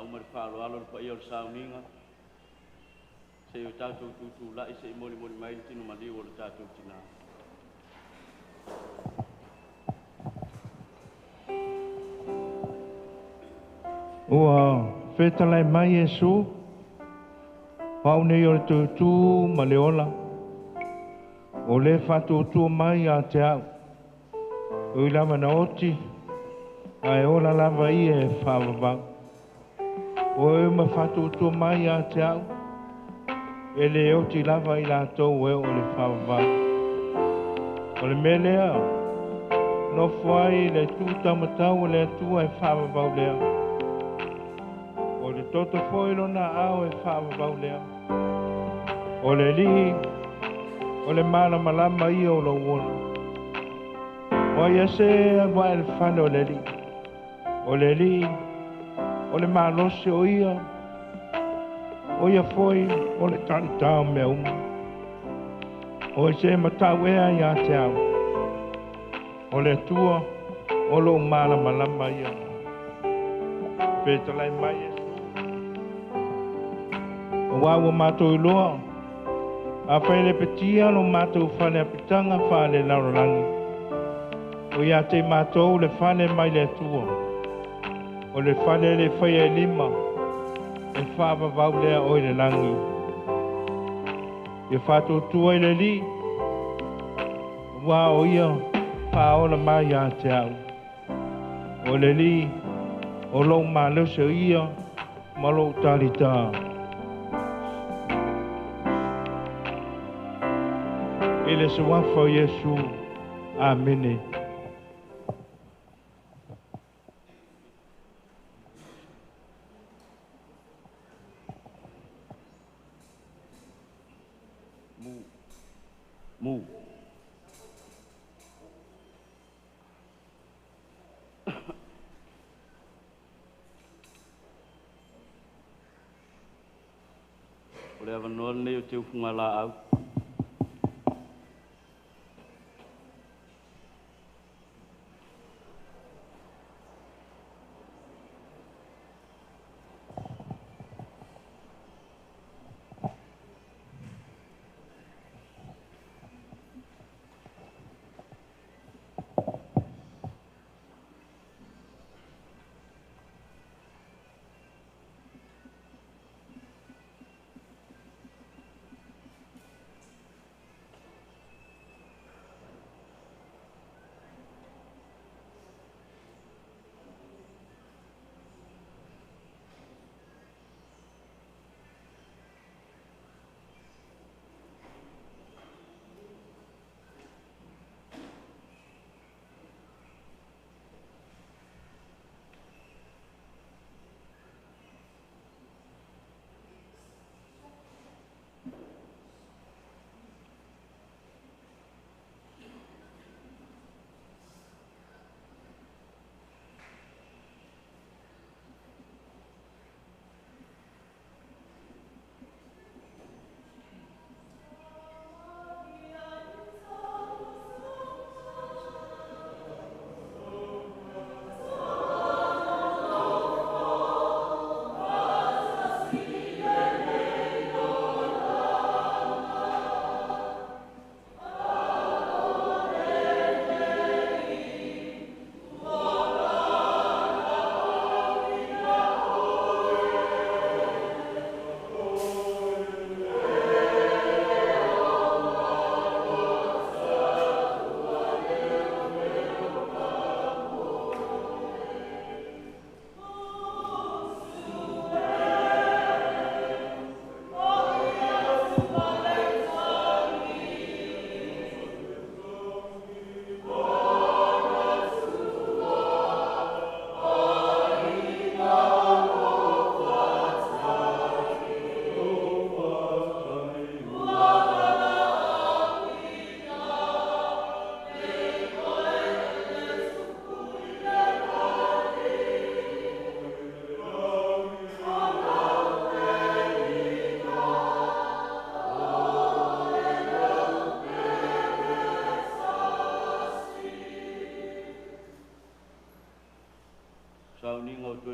Faauma le faaaloalo le paia o le sauniga, se i o tatou tutulai se i molimoli mai le tino maliu o le tatou tinā. Ua fetalai mai Iesu, o au nei o le tūtū ma le ola, o le faatuatua mai ia te au, ui lava na oti, ae ola lava ia e faavavau. O e ma faatuatua mai ia te au, e le oti lava i latou e o le faavavau. O le mea lea, nofo ai le tūtaumatau o le Atua e faavavau lea. O le toto foi lona ao e faavavau lea. O le alii, o le malamalama ia o lou ola. O ai ase alu ae le fale o le alii. O le alii, o le malosi o ia, o ia foi o le talitao mea uma. O e se matau ea ia te au. O le Atua, o lou malamalama ia. Fetalai mai Iesu. O ua matou iloa, afai le petia lo matou fale apitaga faale lalolagi. O ia te matou le fale mai le Atua. O le fale le faia e lima, e faavavau lea o i le lagi. Ia faatuatua i le Alii, ua o ia faaola mai ia te au. O le Alii, o lou malosi o ia ma lou talitā. I le suafa o Iesu. Amene. Mu. Mu. O le avanoa lenei o teufuga laau.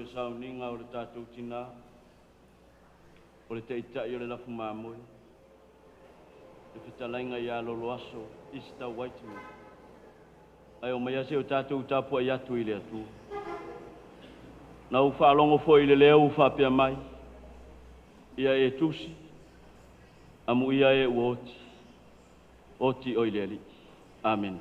le sauniga o le tatou tinā, o le taʻitaʻi o le lafu mamoe, le fetalaiga iā Loloaso Easter Whiteman, ae o mai ase o tatou tapuaʻi atu i le Atua. Na ou faalogo foi i le leo ua faapea mai, ia e tusi, amuia e ua oti, oti oe i le Alii. Amene.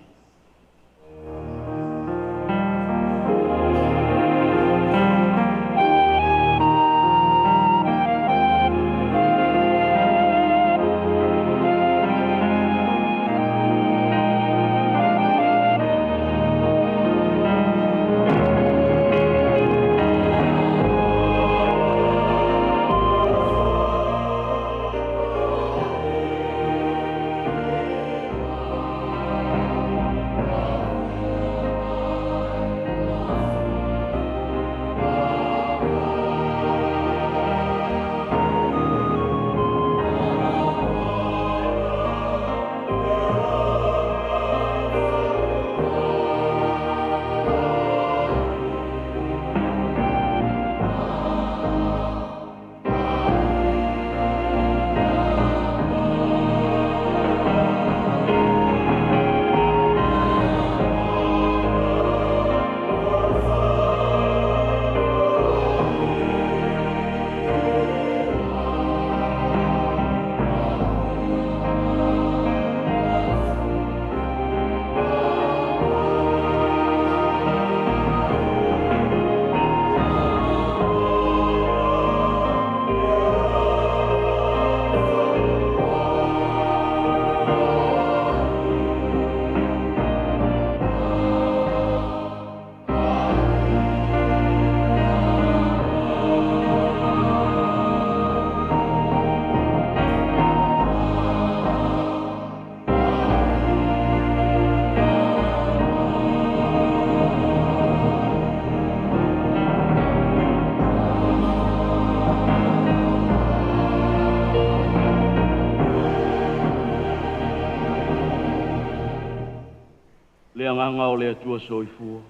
Le agaga o le Atua soifua,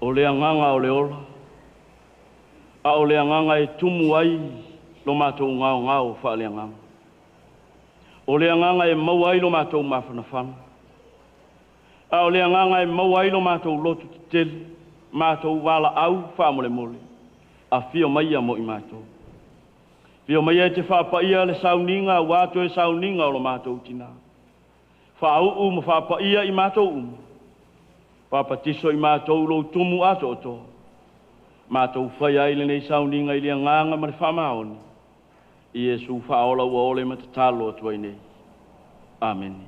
o le agaga o le ola, a o le agaga e tumu ai lo matou gaogao faaleagaga. O le agaga e maua ai lo matou mafanafana, a o le agaga e maua ai lo matou lotu tetele, matou valaau faamolemole, afio mai mo i matou. Fio mai e te faapaia le sauniga ua toe sauniga o lo matou tinā. Faauu ma faapaia i matou uma. Papatiso i matou lou tumu atoatoa. Matou fai ai lenei sauniga i le agaga ma le faamaoni. Iesu faaola ua ole ma tatalo atu ai nei. Amene.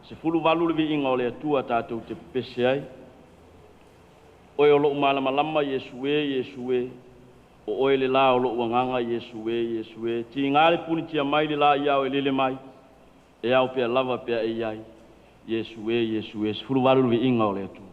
18 le viiga o le Atua tatou te pepese ai. Oe o lou malamalama Iesu e, Iesu e. O oe le la o lou agaga Iesu e, Iesu e. Tiga le punitia mai le la iao e lele mai. E ao pea lava pea e iai. Iesu e, Iesu e. 18 le viiga o le Atua.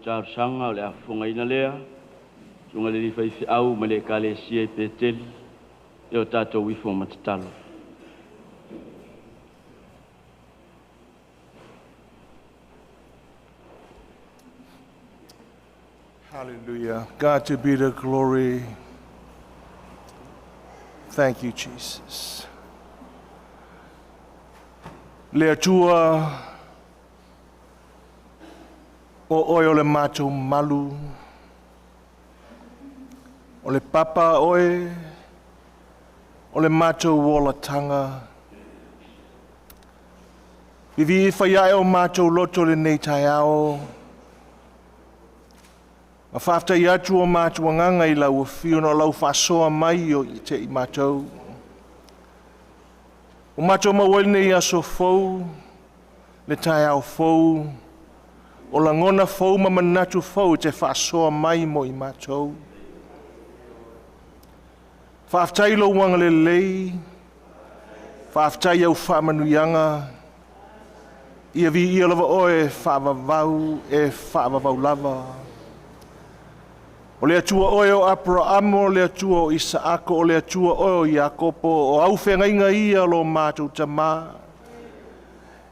talosaga o le afofogaina lea susuga le alii faifeau ma le Ekalesia i Peteli e o tatou ifo ma tatalo. Hallelujah. God to be the glory. Thank you, Jesus. Le Atua o oe o le matou malu, o le papa oe, o le matou olataga. Vivii faiae o matou loto lenei taeao. Ma faafetai atu o matou agaga i lau afio ona o lau faasoa mai o i te i matou. O matou maua ai lenei aso fou, le taeao fou, o lagona fou ma manatu fou e te faasoa mai mo i matou. Faafetai lou agalelei, faafetai au faamanuiaga, ia viia lava oe e faavavau, e faavavau lava. O le Atua oe o Aperaamo, o le Atua o Isaako, o le Atua oe o Iakopo, o au feagaiga ia lo matou tamā.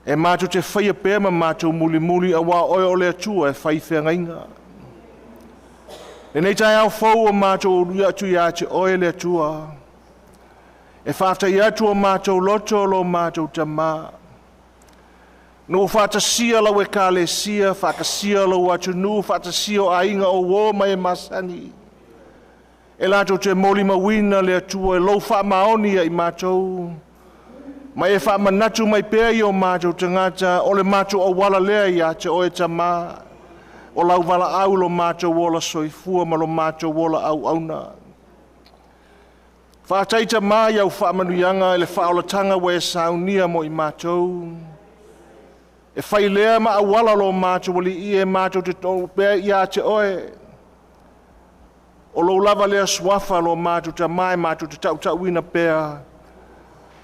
E matou te faia pea ma matou mulimuli auā oe o le Atua e fai feagaiga. Lenei taeao fou o matou ului atu ia te oe le Atua. E faafetai atu o matou loto lo matou tamā. Na ua faatasia lau Ekalesia, faatasia lou atunuu, faatasia o aiga o uō ma e masani. E latou te molimauina le Atua e lou faamaoni ia i matou. Ma e faamanatu mai pea i o matou tagata o le matou auala lea ia te oe tamā. O lau valaau lo matou ola soifua ma lo matou ola auauna. Faafetai tamā i au faamanuiaga i le faaolataga ua e saunia mo i matou. E fai lea ma auala lo matou alii e matou te tou pea ia te oe. O lou lava lea suafa lo matou tamā e matou te tautauina pea.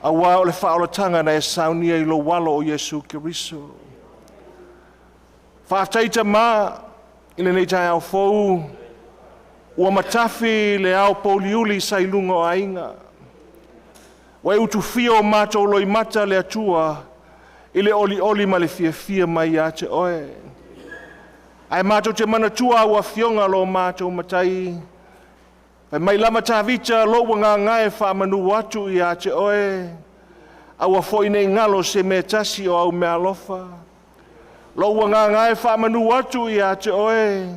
Auā o le faaolataga na e saunia i lou alo o Iesu Keriso. Faafetai tamā i lenei taeao fou, ua matafi le ao pouliuli sa i luga o aiga. Ua e utufia o matou loimata le Atua i le olioli ma le fiafia mai ia te oe. Ae matou te manatua au afioga lo matou matai. Fai mai lava Tavita lou agaga e faamanu atu ia te oe. Aua foi nei galo se mea tasi o au meaalofa. Lou agaga e faamanu atu ia te oe.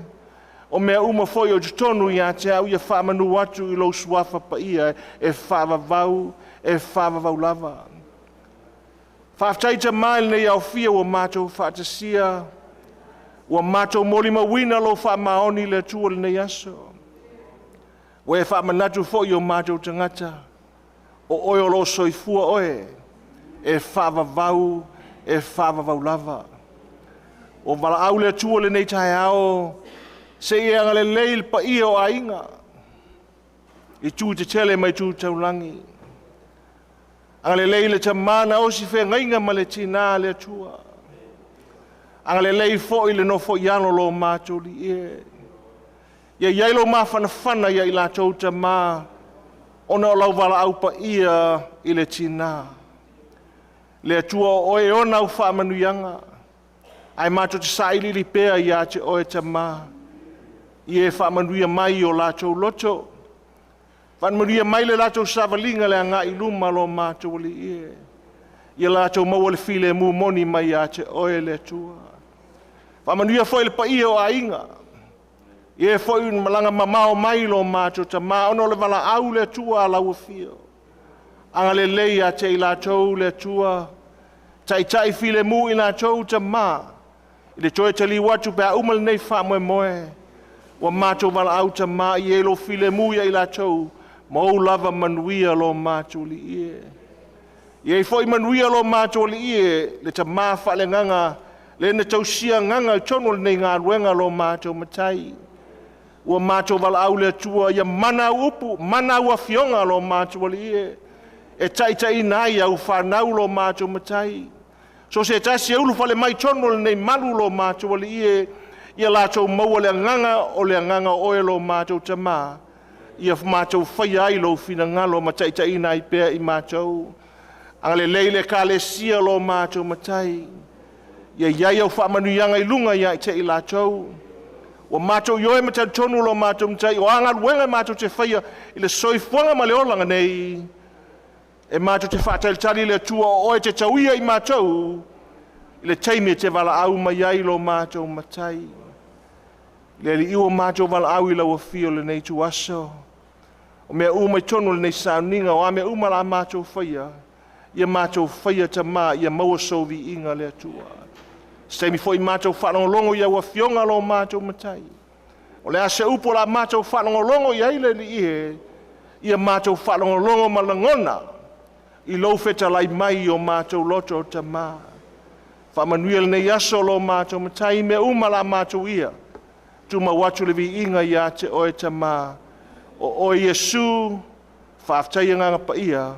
O mea uma foi o totonu ia te au ia faamanu atu i lou suafa paia e faavavau, e faavavau lava. Faafetai tamā i lenei aofia ua matou faatasia, ua matou molimauina lou faamaoni le Atua lenei aso. Ua e faamanatu foi i o matou tagata, o oe o lo soifua oe, e faavavau, e faavavau lava. O valaau le Atua lenei taeao, se i e agalelei le paia o aiga, i tu tetele mai tu taulagi. Agalelei le tamā na osi feagaiga ma le tinā le Atua. Agalelei foi le nofo i alo lo matou alii e. Ia iai lo mafanafana ia i latou tamā, ona o lau valaau paia i le tinā. Le Atua o oe ona au faamanuiaga, ae matou te sailiili pea ia te oe tamā. Ia e faamanuia mai o latou loto. Faamanuia mai le latou savaliga le agai i luma lo matou alii e. Ia latou maua le filemu moni mai ia te oe le Atua. Faamanuia foi le paia o aiga. Ia e foi malaga mamao mai lo matou tamā, ona o le valaau le Atua a lau afio. Agalelei ia te i latou le Atua, taitai filemu i latou tamā, i le toe taliu atu pe a uma lenei faamoemoe. Ua matou valaau tamā i e lo filemu ia i latou, ma ou lava manuia lo matou alii e. Ia i foi manuia lo matou alii e, le tamā faaleagaga, le na tausia agaga i totonu o lenei galuega lo matou matai. Ua matou valaau le Atua ia mana au upu, mana au afioga lo matou alii e, e taitaiina ai au fanau lo matou matai. So se tasi e ulufale mai totonu o lenei malu lo matou alii e, Ia latou maua le agaga o le agaga o oe lo matou tamā. Ia matou faia ai lou finagalo ma taitaiina ai pea i matou. Agalelei le Ekalesia lo matou Matai. Ia iai au faamanuiaga i luga ia te i latou. Ua matou ioe ma talitonu lo matou Matai o a galuega matou te faia i le soifuaga ma le olaga nei, e matou te faatalitali le Atua o oe te tauia i matou i le taimi e te valaau mai ai lo matou Matai. Le Alii ua matou valaau i lau afio i lenei ituaso. O mea uma i totonu o lenei sauniga, o a mea uma la matou faia, ia matou faia tamā, ia maua sou viiga le Atua. Se taimi foi matou faalogologo i au afioga lo matou Matai. O le a se upu o la matou faalogologo i ai le Alii e, ia matou faalogologo ma lagona i lou fetalai mai i o matou loto tamā. Faamanuia lenei aso lo matou Matai, mea uma la matou ia. Tumau atu le viiga ia te oe tamā. O oe Iesu, faafetai agaga paia,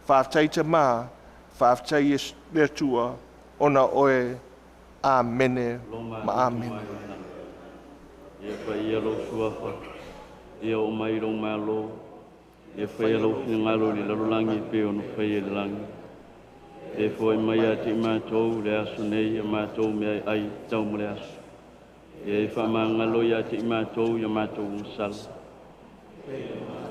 faafetai tamā, faafetai Iesu le Atua, ona oe. Amene ma amene. Ia faia lou suafa, ia oo mai lou malo, ia faia lou finagalo i le lalolagi e pei ona faia i le lagi. E foai mai ia te i matou le aso nei ia matou mea ai tau mo le aso. Ia e faamagalo ia te i matou ia matou masala.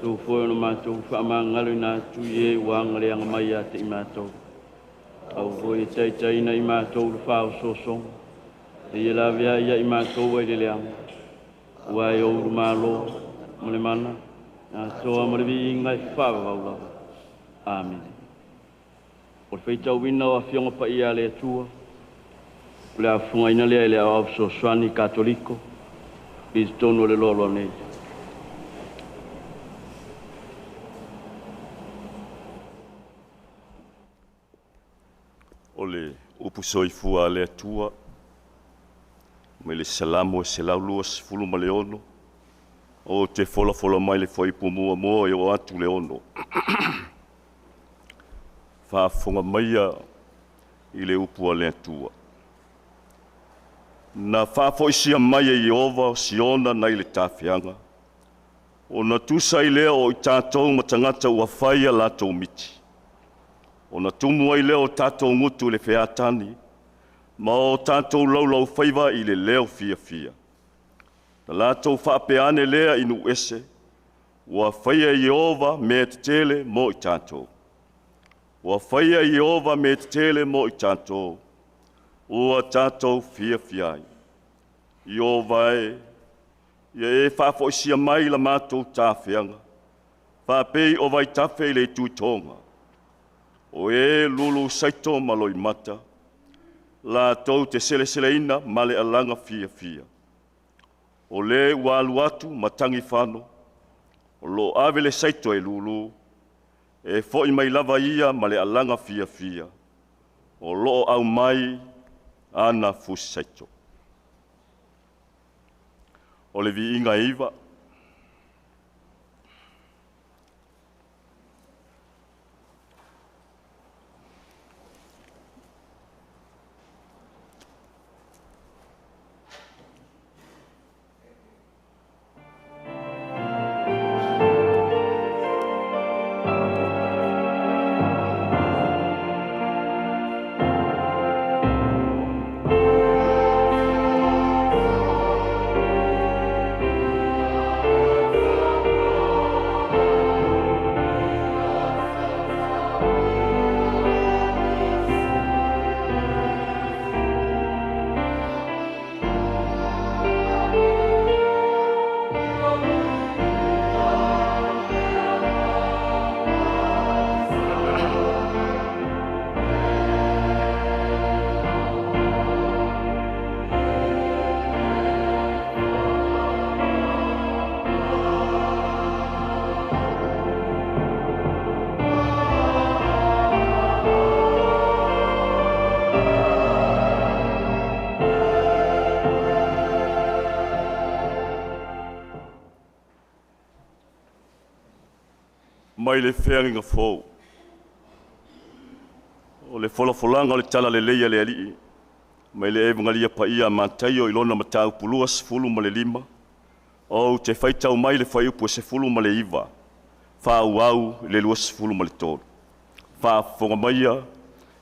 Tu foi ona matou faamagalo ina atu i e ua agaleaga mai ia te i matou. Au foi e taitaina i matou le faaosoosoga. E ia lavea ia i matou ai le leaga. Ua e ou malo ma le mana, atoa ma le viiga e faavavau lava. Amene. O le faitauina o Afioga Paia a le Atua, o le afofogaina lea i le Aoao Fesoasoani Katoliko i totonu o le loaloa nei. O le upu soifua a le Atua, mai le Salamo e 126, o te folafola mai le fuaiupu muamua e oo atu le 6. Faafofoga maia i le upu a le Atua. Na faafoisia mai e Ieova o Siona nai le tafeaga, ona tusa ai lea o i tatou ma tagata ua fai a latou miti. Ona tumu ai lea o tatou gutu i le featani, ma o tatou laulaufaiva i le leo fiafia. Na latou faapea ane lea i nuu ese, ua faia e Ieova mea tetele mo i tatou. Ua faia e Ieova mea tetele mo i tatou, ua tatou fiafia ai. Ieova e, ia e faafoisia mai la matou tafeaga, faapei o vaitafe i le itu i toga. O e lulu saito ma loimata, latou te seleseleina ma le alaga fiafia. O le ua alu atu ma tagifano, o lo o ave le saito e lulu, e foi mai lava ia ma le alaga fiafia, o lo o aumai ana fusi saito. O le viiga e 9. Mai le feagaiga fou, o le folafolaga o le talalelei a le Alii Mai le Evangelia Paia a Mataio i lona mataupu 25, ou te faitau mai le fuaiupu e 19, faaauau i le 23. Faafofoga maia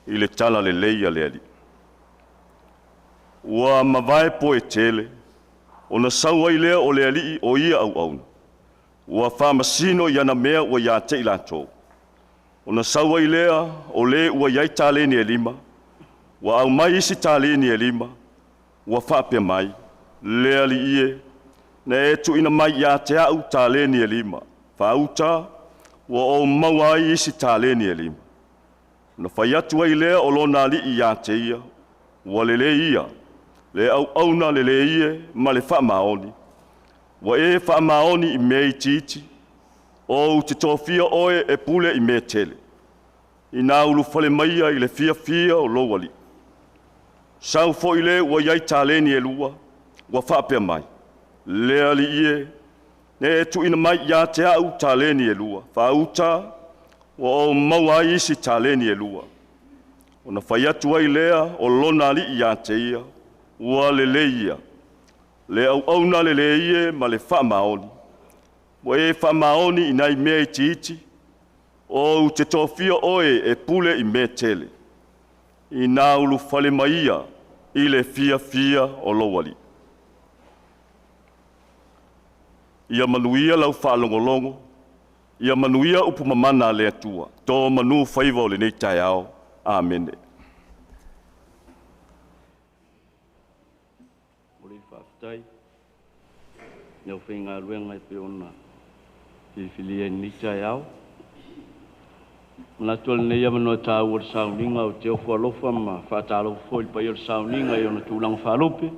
i le Tala Lelei a le Alii. Ua mavae poe tele, ona sau ai lea o le alii o ia auauna, ua faamasino i ana mea ua ia te i latou. Ona sau ai lea o le ua i ai taleni e 5, ua aumai isi taleni e 5, ua faapea mai, “Le alii e, na e tuuina mai ia te a'u taleni e 5, faauta ua ou maua ai isi taleni e 5.” Ona fai atu ai lea o lona alii ia te ia, “Ua lelei ia, le auauna lelei e ma le faamaoni. Ua e faamaoni i mea itiiti, ou te tofia oe e pule i mea e tele. Ina ulufale maia i le fiafia o lou alii.” Sau foi le ua i ai taleni e 2, ua faapea mai, “Le alii e, na e tuuina mai ia te a'u taleni e 2, faauta ua ou maua ai isi taleni e 2.” Ona fai atu ai lea o lona alii ia te ia, “Ua lelei ia, le auauna lelei e ma le faamaoni. Ua e faamaoni i nai mea itiiti, ou te tofia oe e pule i mea e tele. Ina ulufale mai ia i le fiafia o lou alii.” Ia manuia lau faalogologo, ia manuia upu mamana a le Atua. To manu faiva o lenei taeao. Amene. O le faafetai i le aufaigaluega e pei ona filifilia i lenei taeao. Manatu o lenei avanoa taua o le sauniga, ou te ofo alofa ma faatalofa foi i le paia o le sauniga i ona tulaga faalupe,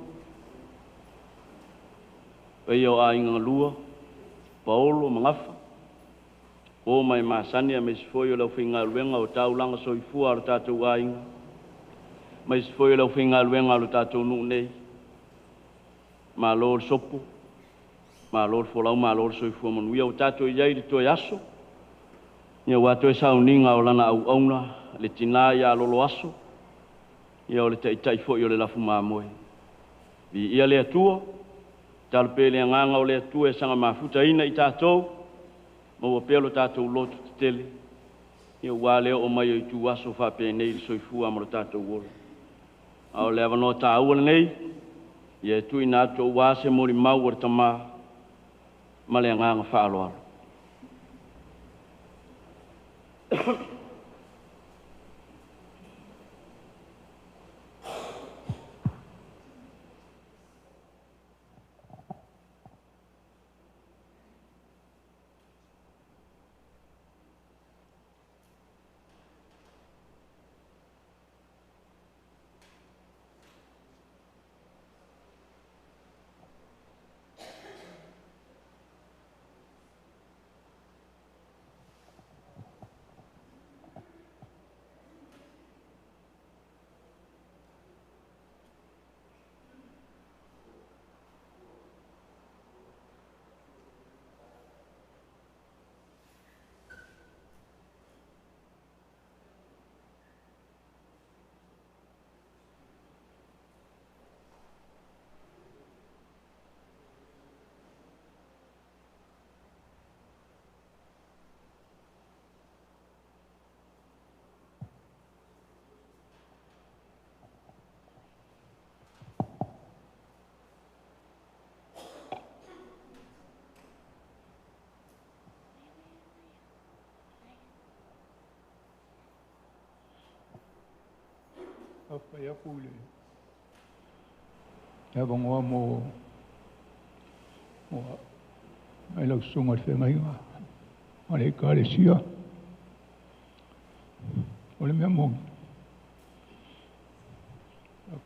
paia o aiga e lua, Paolo ma Gafa, o ma e masani aemaise foi o le aufaigaluega o taulaga soifua a lo tatou aiga, aemaise foi o le aufaigaluega a lo tatou nuu nei. Malo le sopo, malo le folau, malo le soifua manuia. Ua tatou i ai i le toe aso, ia ua toe sauniga o lana auauna, le tina ia Loloaso, ia o le taitai foi o le lafu mamoe. Viia le Atua, tatalo pea i le agaga o le Atua e saga mafutaina i tatou, maua pea lo tatou loto tetele, ia ua le oo mai o ituaso faapenei i le soifua ma lo tatou ola. A o le avanoa taua lenei, ia e tuuina atu aua se molimau a le tama ma le agaga faaaloalo. Faafetai atu i le avanoa mo mai lau susuga i le feagaiga ma le Ekalesia. O le mea moni,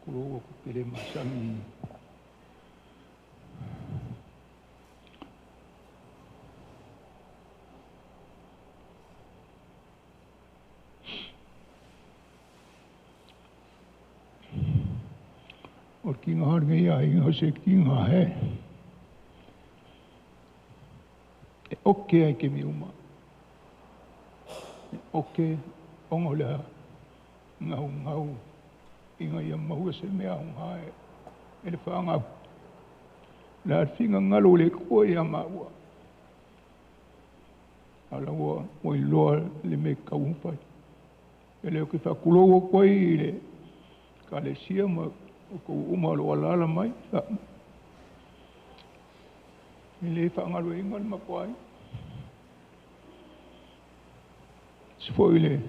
tulou, ou te le masani o le tiga lenei aiga o se tiga e oke ai taimi uma. E oke ona o le gaugau. Ina ia maua se mea aoga e le fanau. Le a le finagalo o le Atua ia maua. A la ua iloa le mea e tatau ona fai. E le o ke faatulou atu ai i le Ekalesia ma outou uma o lo o alaala mai. E le faagaloina le matou aiga. Se foi le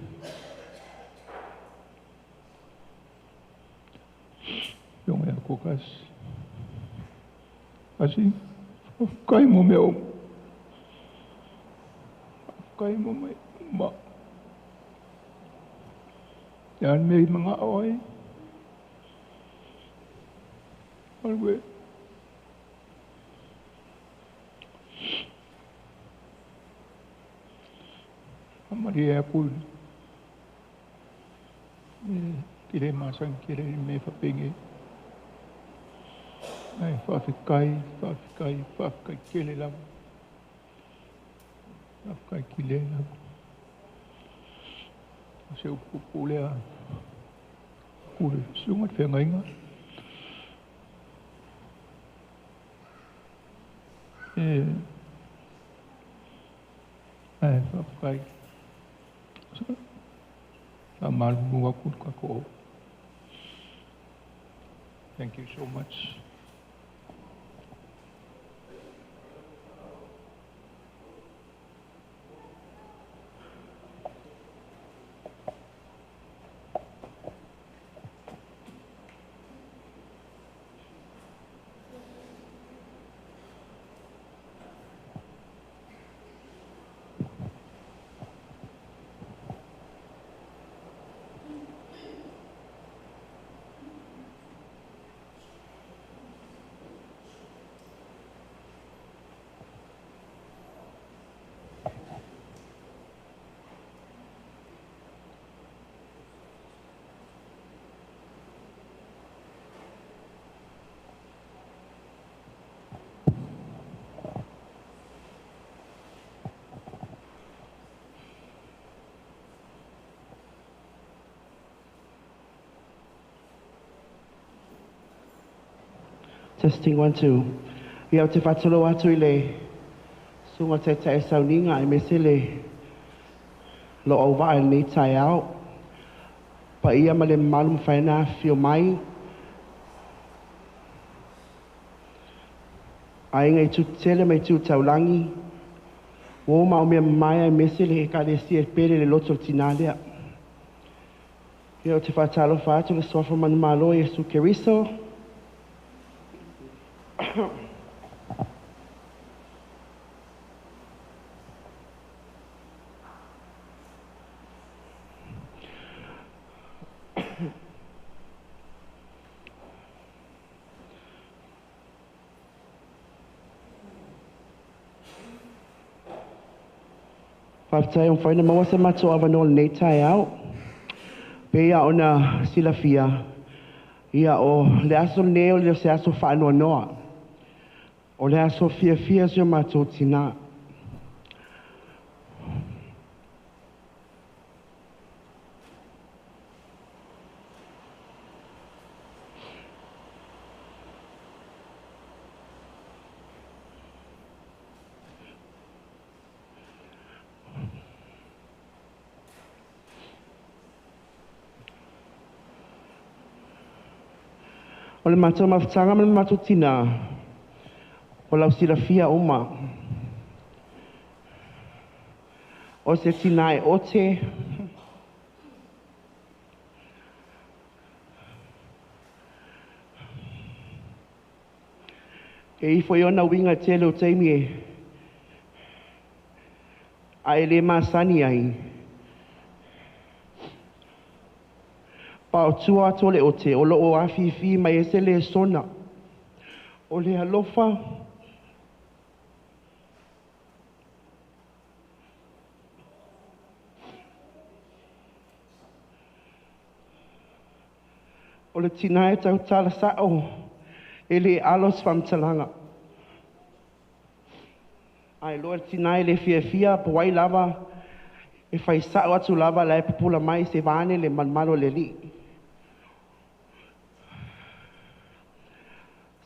afioga ia Kokasi. Asi, faafetai mo mea uma. Faafetai mo mea uma. Le a le mea i manao ai. Alu e. Faamalie atu e te le masani tele i mea faapenei. Ae faafetai, faafetai, faafetai tele lava. Faafetai tele lava. O se upu puupuu lea i le susuga i le feagaiga. E ae faafetai. Faamalulu atu le tatou. Thank you so much. Testing 1, 2. Ia ou te faatulou atu i le susuga taitai sauniga aemaise le lou auvaa i lenei taeao. Paia ma le mamalu mafai ona afifio mai. Aiga i itu tetele ma itu taulagi. Uo ma o mea mamae aemaise le Ekalesia e pele le loto o le tinā lea. Ia ou te faatalofa atu i le suafa manumalo o Iesu Keriso. Faafetai ua mafai ona maua se matou avanoa i lenei taeao. Pei lava ona silafia, ia o le aso lenei o le se aso faanoanoa. O le aso fiafia si o matou tinā. O le matou mafutaga ma le matou tinā, o lau silafia uma. O se tinā e ote, e ifo i ona uiga tele o taimi e a e le masani ai. Pa o tua atu o le ote, o loo afifi mai e se lesona. O le alofa, o le tinā e tautala sao, e le alo se faamatalaga. Ae loa le tinā e le fiafia, po ai lava, e fai sao atu lava la e pupula mai se vaeane le malumalu o le Alii.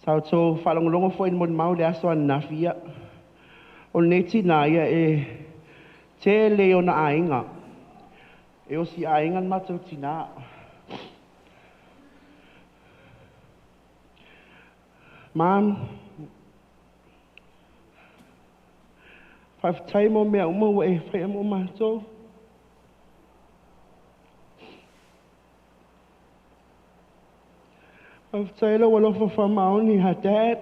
Sa outou faalogologo foi i le molimau i le aso ananafi, ia o lenei tinā ia e tele i ona aiga. E osi aiga le matou tinā. Mom, faafetai mo mea uma ua e faia mo matou. Faafetai lou alofa faamaoni iā Dad.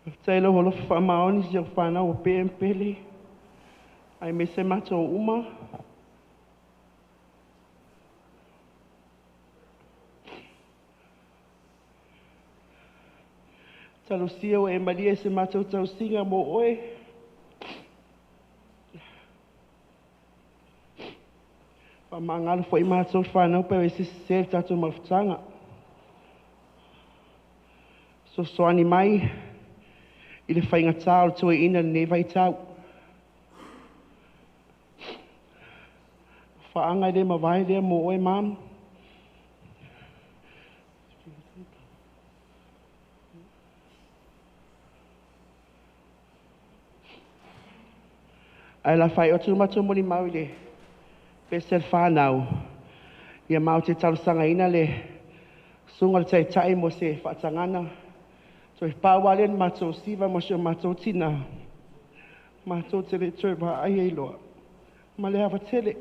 Faafetai lou alofa faamaoni i si ou fanau o Pe ma Pele, aemaise matou uma. Talosia ua e malie i se matou tausiga mo oe. Faamagalo foi matou fanau pe ua e sese le tatou mafutaga. Fesoasoani mai i le faigata o le toeaina i lenei vaitau. O faaga e le mavae lea mo oe, Mom. Ae o le a faaiu atu le matou molimau i le pese a le fanau. Ia ma ou te talosagaina le susuga i le taitai mo se faatagaga. Toe pau lava lea o le matou siva mo si o matou tinā. Matou te le i toe vaai ai loa ma le ava tele.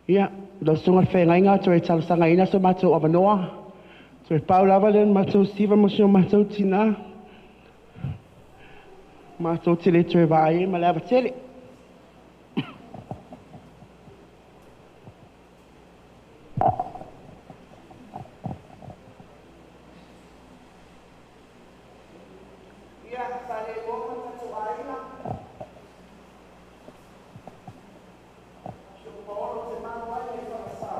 Ia, lau susuga i le feagaiga toe talosagaina so matou avanoa. Toe pau lava lea o le matou siva ma si o matou tinā. Matou te le toe vaai ai ma le ava tele. Ia, sa le iloa ma le tatou aiga. Si ou paolo te malu ai i Fagasa.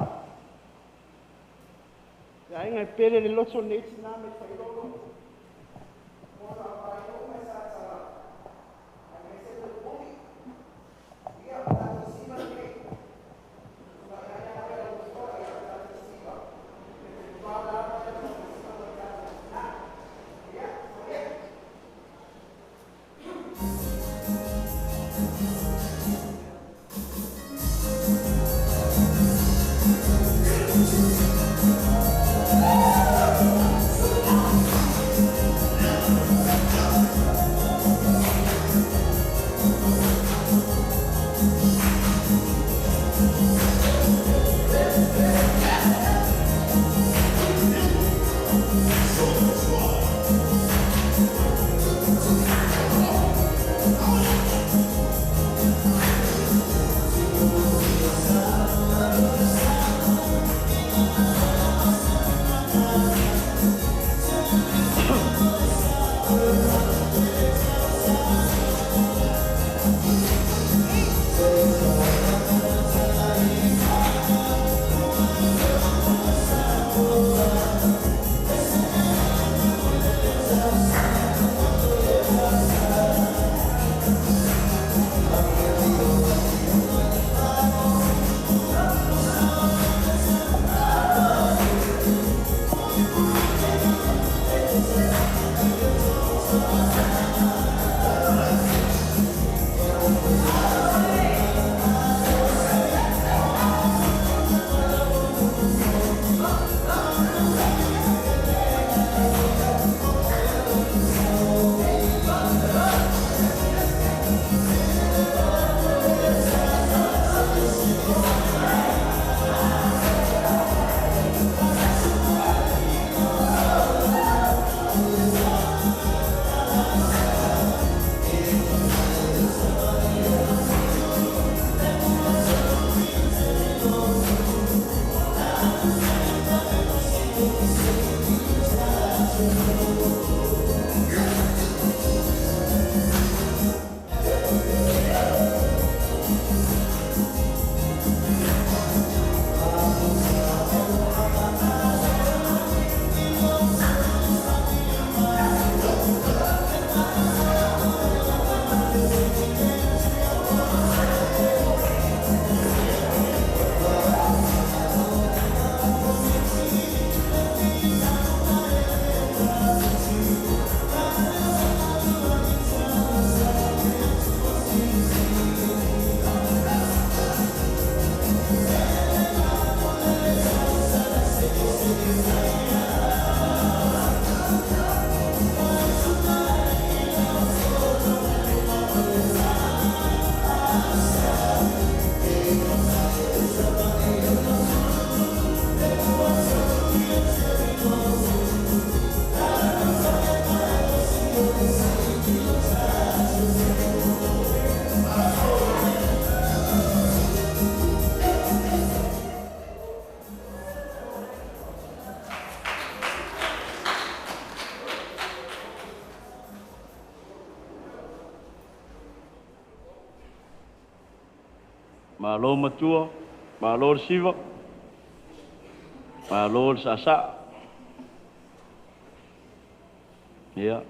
Le aiga e pele le loto o lenei tinā mai Failolo. Ona o aiga uma e sa tala. Aemaise le umi. Ia, o tatou siva lenei. Tulaga ai lau toa, ia, o tatou siva. E te lava le tatou siva ma le tatou tinā. Ia, soia. Malo matua, malo le siva, malo le saasaa. Ia.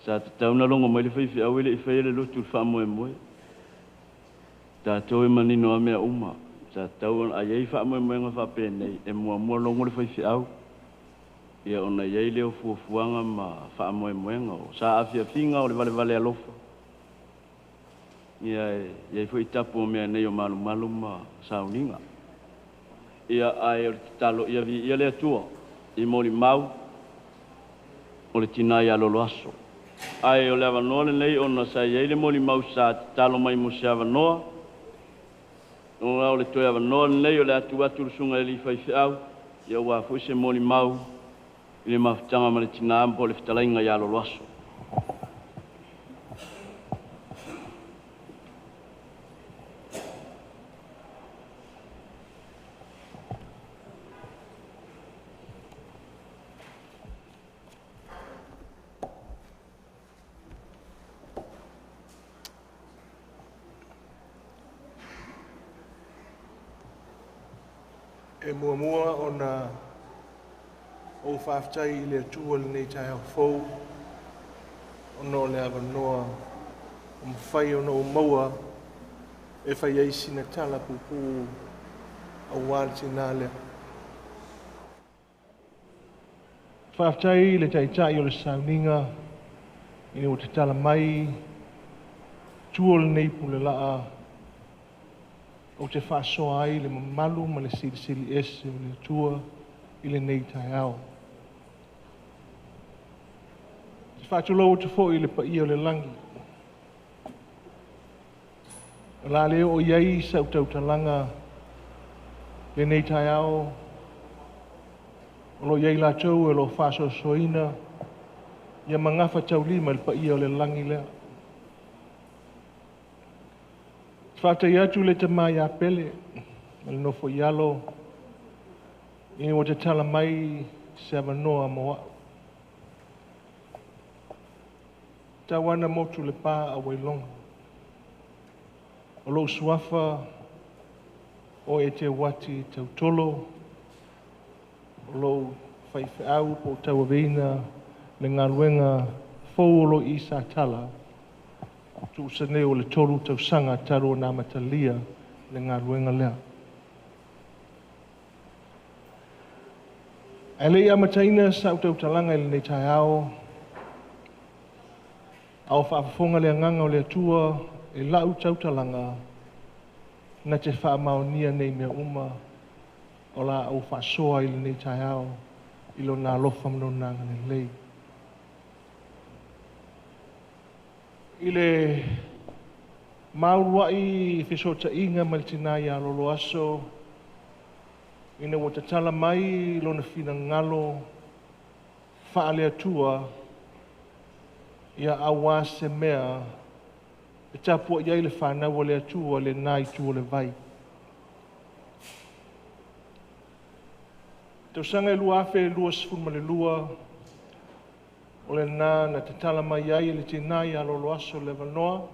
Sa tatau ona logo mai le faifeau e le i faia le lotu i le faamoemoe. Tatou e manino lava mea uma. Sa tatau ona a i ai faamoemoega faapenei, e muamua logo le faifeau, ia ona i ai lea o fuafuaga ma faamoemoega o saafiafiga o le valevale alofa. Ia e i ai foi tapu o mea nei o malumalu ma sauniga. Ia ae o le tatalo ia viia le Atua i molimau o le tinā ia Loloaso. Ae o le avanoa lenei ona sa i ai le molimau sa tatalo mai mo se avanoa. Ona o le toe avanoa lenei o le atu atu le susuga i le alii faifeau, ia aua foi se molimau i le mafutaga ma le tinā po o le fetalaiga ia Loloaso. E muamua ona ou faafetai i le Atua i lenei taeao fou ona o le avanoa ua mafai ona ou maua e fai ai sina tala puupuu aua le tinā lea. Faafetai i le Taitai o le sauniga ina ua tatala mai tua o lenei pulelaa ou te faasoa ai le mamalu ma le silisili ese o le Atua i lenei taeao. Te faatulou atu foi i le paia o le lagi. O le a le oo i ai sau tautalaga lenei taeao, o lo o i ai latou o lo o faasoasoaina ia magafataulima i le paia o le lagi lea. Faafetai atu i le tama ia Pele ma le nofo i alo ina ua tatala mai se avanoa mo au. Tauana motu le pa a Wailoga. O lou suafa o e te wati tautolo, o lou faifeau po o tauaveina le galuega fou o lo o i Satala, tusa nei o le 3 tausaga talu ona amatalia le galuega lea. Ae le i amataina sau tautalaga i lenei taeao, a o faafofoga le agaga o le Atua i lau tautalaga, na te faamaonia nei mea uma o la ou faasoa i lenei taeao i lona alofa ma lona agalelei. I le mauluai fesootaiga ma le tinā ia Loloaso, ina ua tatala mai lona finagalo faale-Atua, ia auā se mea e tapuai ai le fanau o le Atua lena itu o le vai. Tausaga e 2022, o lena na tatala mai ai e le tinā ia Loloaso le avanoa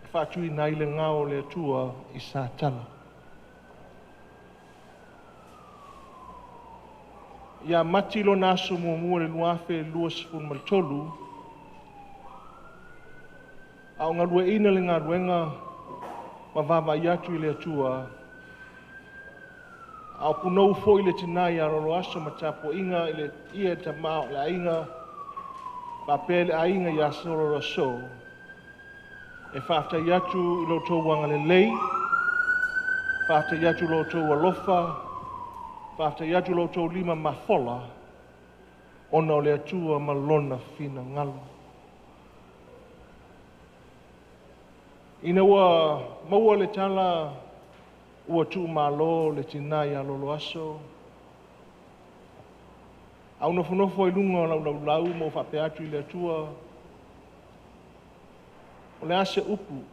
e faatuina ai le gao o le Atua i Satala. Ia mati lona aso muamua le 2023, a o galueaiina le galuega ma vaavaai atu i le Atua, a o punou foi le tinā ia Loloaso ma tapuaiga i le ia tama o le aiga, faapea le aiga ia Loloaso, e faafetai atu i lo outou agalelei, faafetai atu i lo outou alofa, faafetai atu i lo outou lima mafola, ona o le Atua ma lona finagalo. Ina ua maua le tala ua tuumalo le tinā ia Loloaso, a o nofonofo i luga o lau laulau ma ou faapea atu i le Atua, o le a se upu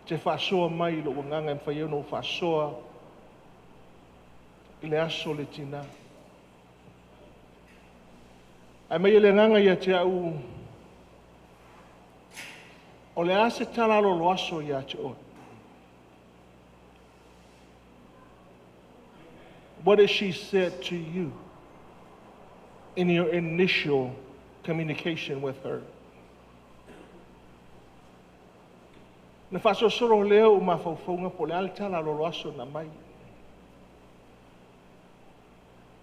te faasoa mai i lou agaga e mafai ai ona ou faasoa i le aso o le tinā. Ae mai le agaga ia te au, o le a se tala Loloaso ia te oe? What has she said to you in your initial communication with her? Na faasolosolo lea o mafaufauga po o le a le tala Loloaso na mai.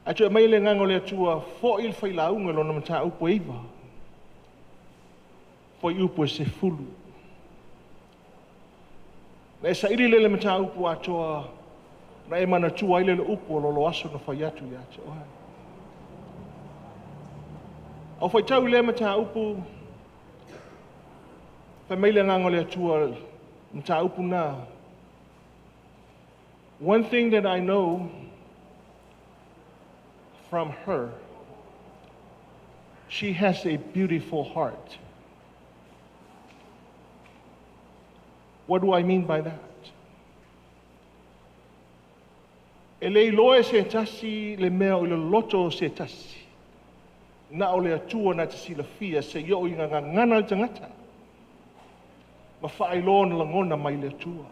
Ae toe mai le agaga o le Atua, foi le failauga lona mataupu e 9. Foi upu e 10. Na e saili lele mataupu atoa, na e manatua ai lele upu o Loloaso na fai atu ia te oe. Au faitau i lea mataupu, fai mai le agaga o le Atua mataupu na. One thing that I know from her, she has a beautiful heart. What do I mean by that? E le iloa e se tasi le mea o i le loto o se tasi. Na o le Atua na te silafia seia oo i gagana le tagata. Ma faailoa ona lagona mai le Atua.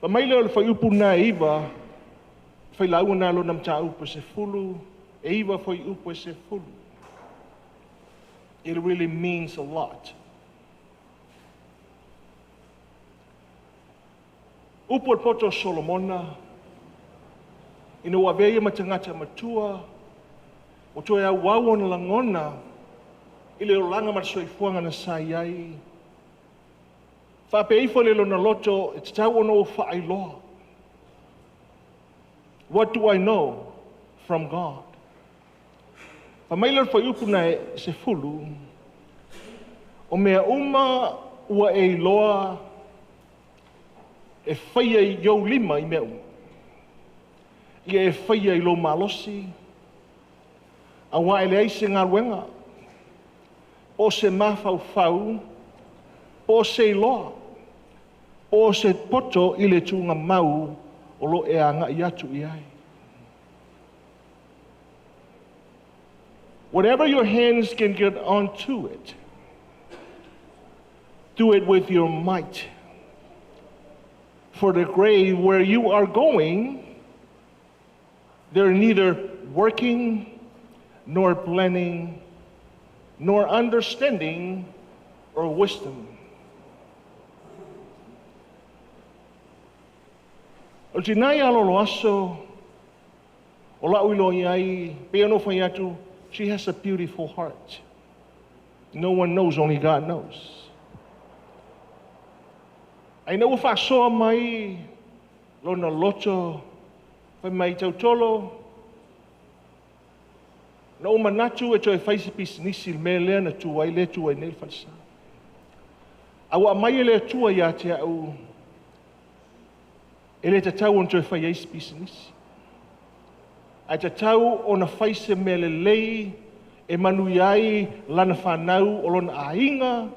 Fai mai lea o le fuaiupu lena e 9, failauga na lona mataupu e 10, e 9 fuaiupu e 10. It really means a lot. Upu o le poto o Solomona, ina ua avea ia ma tagata matua, ua toe auau ona lagona i le olaga ma le soifuaga na sa i ai. Faapea ifo le lona loto, e tatau ona ou faailoa. What do I know from God? Fai mai le fuaiupu na e 10, o mea uma ua e iloa e faia i ou lima i mea uma. Ia e faia i lou malosi, auā e leai se galuega, po o se mafaufau, po o se iloa, po o se poto i le tuugamau o lo o e agai atu i ai. Whatever your hands can get onto it, do it with your might. For the grave where you are going, they're neither working, nor planning, nor understanding, or wisdom. O le tina ia aloalo aso, o lau iloa i ai, pei ona ou fai atu, she has a beautiful heart. No one knows, only God knows. Ae ina ua faasoa mai lona loto, fai mai tautolo, na ou manatu e toe fai se pisinisi i le mea lea na tu ai, lea tu ai nei le falesa. A ua aumai e le Atua ia te au, e le tatau ona toe fai ai se pisinisi. Ae tatau ona fai se mea lelei e manuia ai lana fanau o lona aiga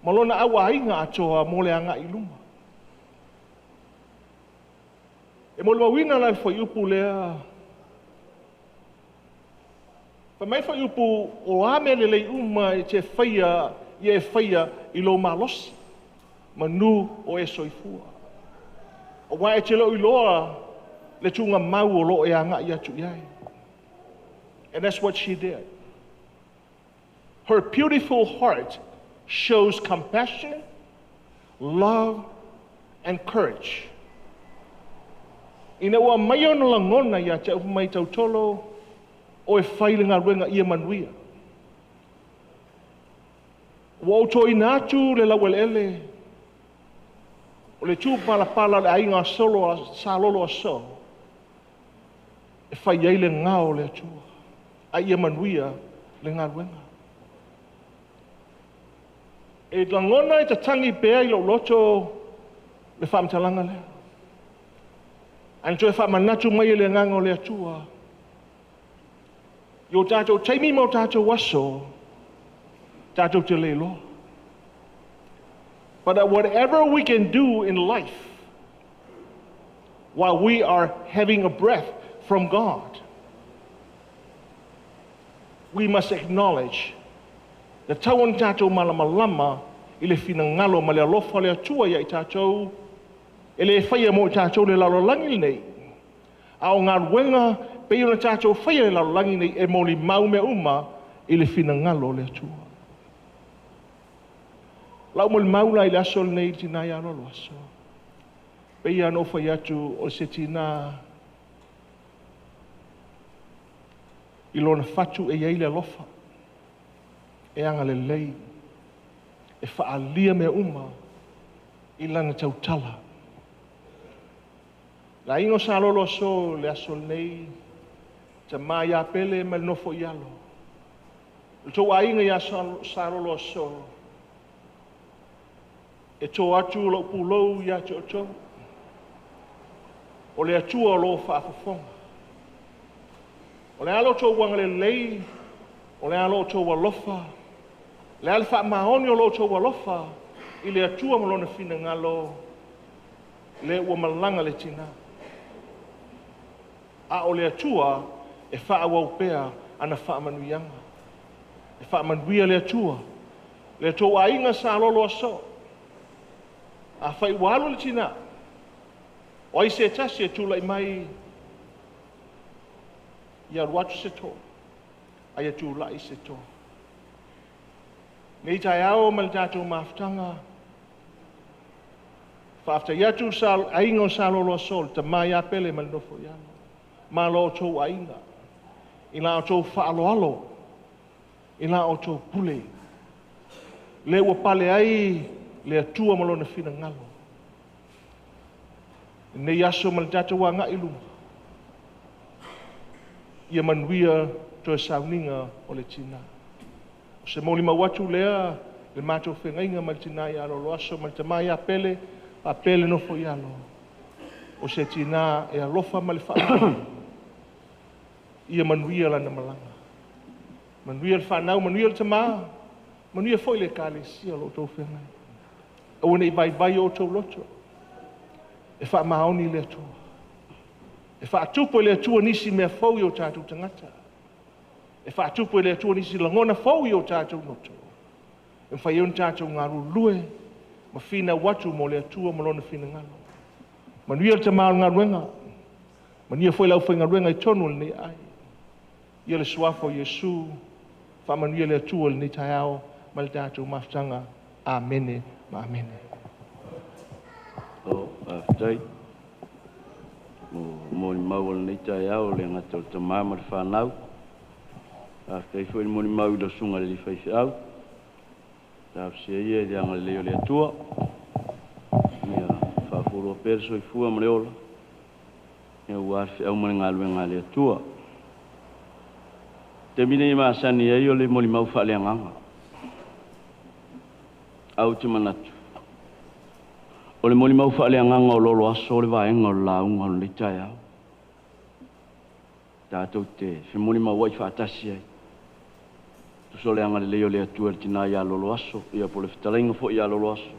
ma lona auaiga atoa mo le agai i luma. E molimauina la le fuaiupu lea. Fai mai le fuaiupu, o a mea lelei uma e te faia, ia e faia i lou malosi, manu o e soifua. Aua e te le o iloa le tuugamau o lo o e agai atu i ai. And that's what she did. Her beautiful heart shows compassion, love, and courage. Ina ua aumai ona lagona ia te au mai tautolo, o e fai le galuega ia manuia. Ua ou toina atu le laueleele o le tūpalapala o le aiga solo a Salolo aso e fai ai le gao o le Atua, a ia manuia le galuega. E lagona e tatagi pea i lou loto le faamatalaga lea. Ae na toe faamanatu mai e le agaga o le Atua i o tatou taimi ma o tatou aso, tatou te le iloa. But whatever we can do in life, while we are having a breath from God, we must acknowledge le tau ona tatou malamalama i le finagalo ma le alofa o le Atua ia i tatou, e le faia mo i tatou le lalolagi lenei, a o galuega pei ona tatou faia i le lalolagi nei e molimau mea uma i le finagalo o le Atua. Lau molimau la i le aso lenei i le tina ia aloalo aso, pei ona ou fai atu o se tina i lona fatu e i ai le alofa, e agalelei, e faaalia mea uma i lana tautala. Le aiga o Salolo aso le aso lenei, Tamā ia Pele ma le nofo i alo. Le tou aiga iā Saloloaso, e to atu lou pulou ia te outou. O le Atua o lo o faafofoga. O le a lo outou agalelei, o le a lo outou alofa, le a le faamaoni o lo outou alofa i le Atua ma lona finagalo, le ua malaga le tinā. A o le Atua e faaauau pea ana faamanuiaga. E faamanuia le Atua, le tou aiga Saloloaso. Afai ua alu le tinā, o ai se tasi e tulai mai, ia alu atu se toa, a ia tulai se toa. Nei taeao ma le tatou mafutaga, faafetai atu aiga o Saloloaso, le tamā ia Pele ma le nofo i alo. Malo outou aiga, i la outou faaaloalo, i la outou pule. Le ua pale ai le Atua ma lona finagalo. Lenei aso ma le tatou agai i luma, ia manuia toe sauniga o le tinā. O se molimau atu lea le matou feagaiga ma le tinā ia Loloaso ma le tamā ia Pele, a Pele nofo i alo. O se tinā e alofa ma le faamaoni, ia manuia lana malaga. Manuia le whanau, manuia le tamā, manuia foi le ekalesia o lo outou feagai. Aua ne i vaivai o outou loto, e faamaoni le Atua. E faatupu e le Atua nisi mea fou i o tatou tagata. E faatupu e le Atua nisi lagona fou i o tatou loto. E mafai ai ona tatou galulue ma finau atu mo le Atua ma lona finagalo. Manuia le tamā o le galuega. Manuia foi le aufaigaluega i totonu o lenei ai. Ia le suafa o Iesu, faamanuia le Atua i lenei taeao ma le tatou mafutaga. Amene ma amene. O, faafetai. Mo molimau o lenei taeao le gata o le tamā ma le whanau. Faafetai foi le molimau i le susuga i le alii faifeau. Talosia ia i le agalelei o le Atua. Ia faafualoa pea le soifua ma le ola. Ia ua le feau ma le galuega a le Atua. Taimi nei e masani ai o le molimau faaleagaga. Au te manatu. O le molimau faaleagaga o Loloaso o le vaega o le lauga o lenei taeao. Tatou te femolimau ai faatasi ai. Tusa o le agalelei o le Atua i le tinā ia Loloaso, ia po o le fetalaiga foi ia Loloaso,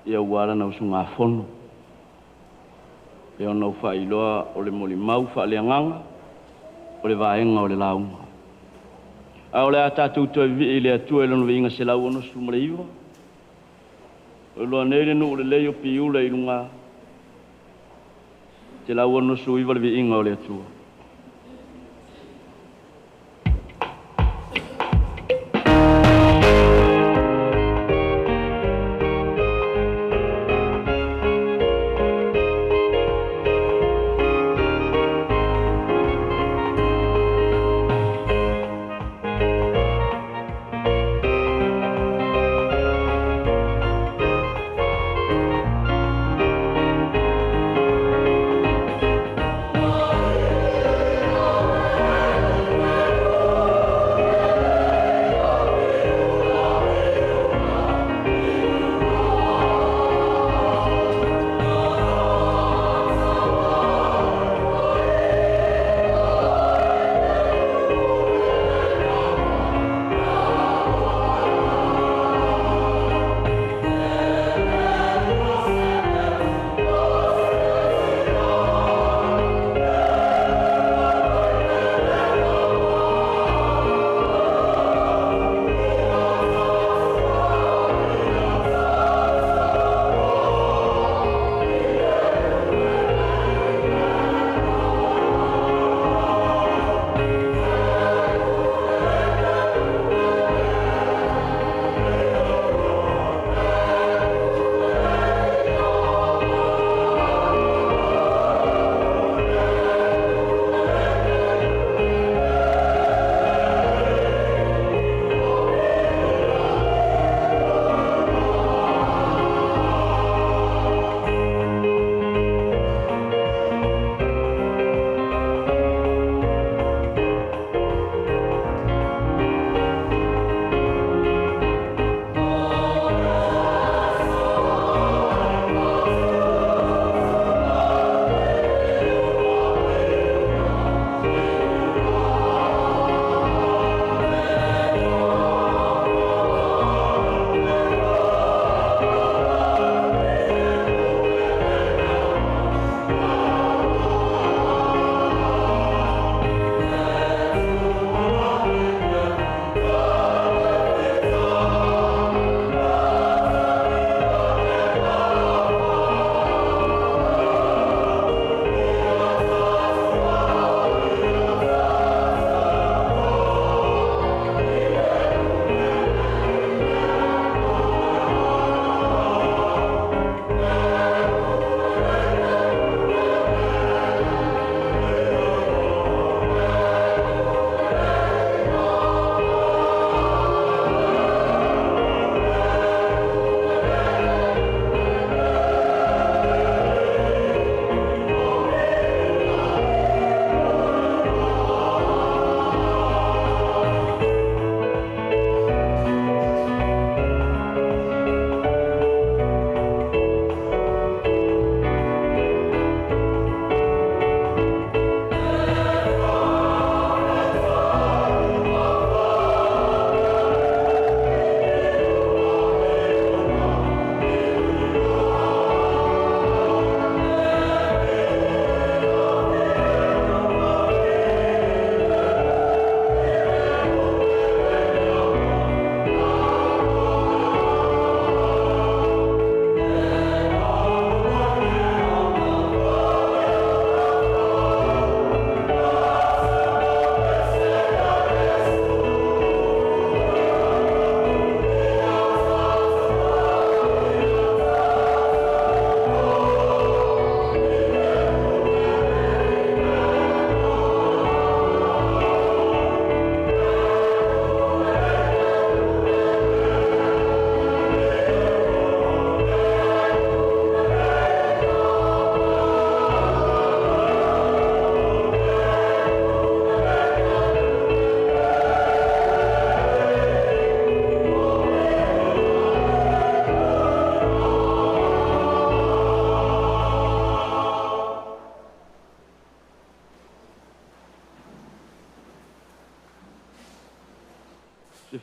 ia ua lana usugafono. E ona ou faailoa o le molimau faaleagaga o le vaega o le lauga. A o le a tatou toe vivii i le Atua i lona viiga 169. O iloa nei le nuu lelei o Piula i luga. 169 le viiga o le Atua.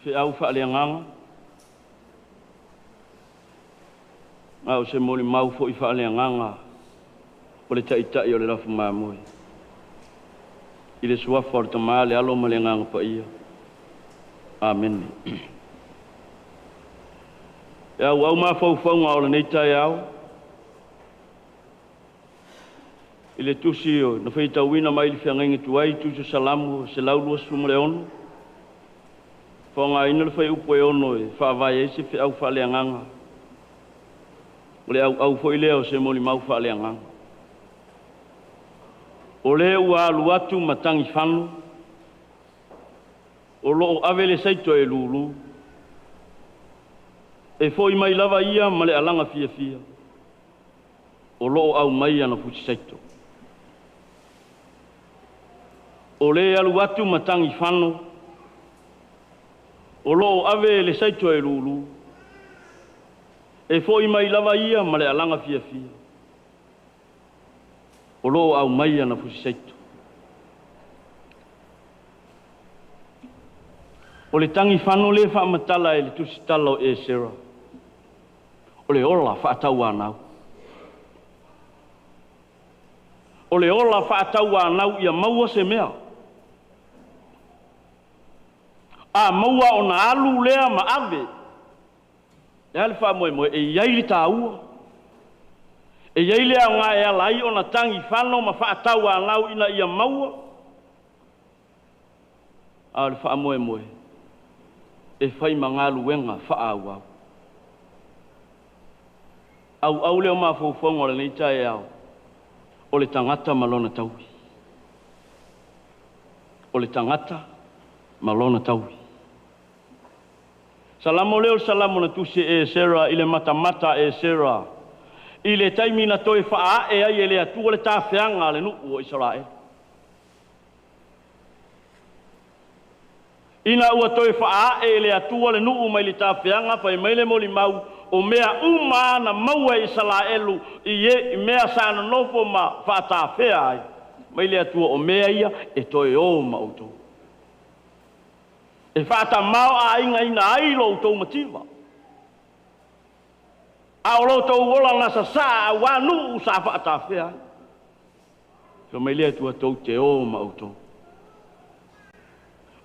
Feau faaleagaga, a o se molimau foi faaleagaga o le Taitai o le lafu mamoe. I le suafa o le Tama, le Alo ma le Agaga Paia. Amene. E auau mafaufauga o lenei taeao i le tusi o na faitauina mai le feagaiga tuai, tusi o Salamo 126, faaaogaina le fuaiupu e 6 e faavae ai se feau faaleagaga. O le auau foi lea o se molimau faaleagaga. O le ua alu atu ma tagifanu, o loo ave le saito e lulu, e foi mai lava ia ma le alaga fiafia, o loo aumai ana fusi saito. O le alu atu ma tagifanu, o loo ave le saito e lulu, e foi mai lava ia ma le alaga fiafia, o loo aumai ana fusi saito. O le tagifanu le faamatala e le tusitala o Esera, o le ola faatauanau. O le ola faatauanau ia maua se mea. A maua ona alu lea ma ave. Le a le faamoemoe e iai le tāua. E iai le aoga e ala ai ona tagifano ma faatauanau ina ia maua. A o le faamoemoe e fai ma galuega faaauau. Auau lea o mafaufauga o lenei taeao, o le tagata ma lona taui. O le tagata ma lona taui. Salamo lea o le salamo na tusi e Esera i le matamata a Esera, i le taimi na toe faaee ai e le Atua le tafeaga a le nuu o Isaraelu. Ina ua toe faaee e le Atua le nuu mai le tafeaga, fai mai le molimau, o mea uma na maua e Isaraelu i mea sa nonofo ma faatafea ai mai le Atua, o mea ia e toe o ma outou. E faatamao aiga ina ai lo outou mativa. A o lo outou ola na sasaa auā nuu sa faatafea ai. Fai mai le Atua tou te o ma outou.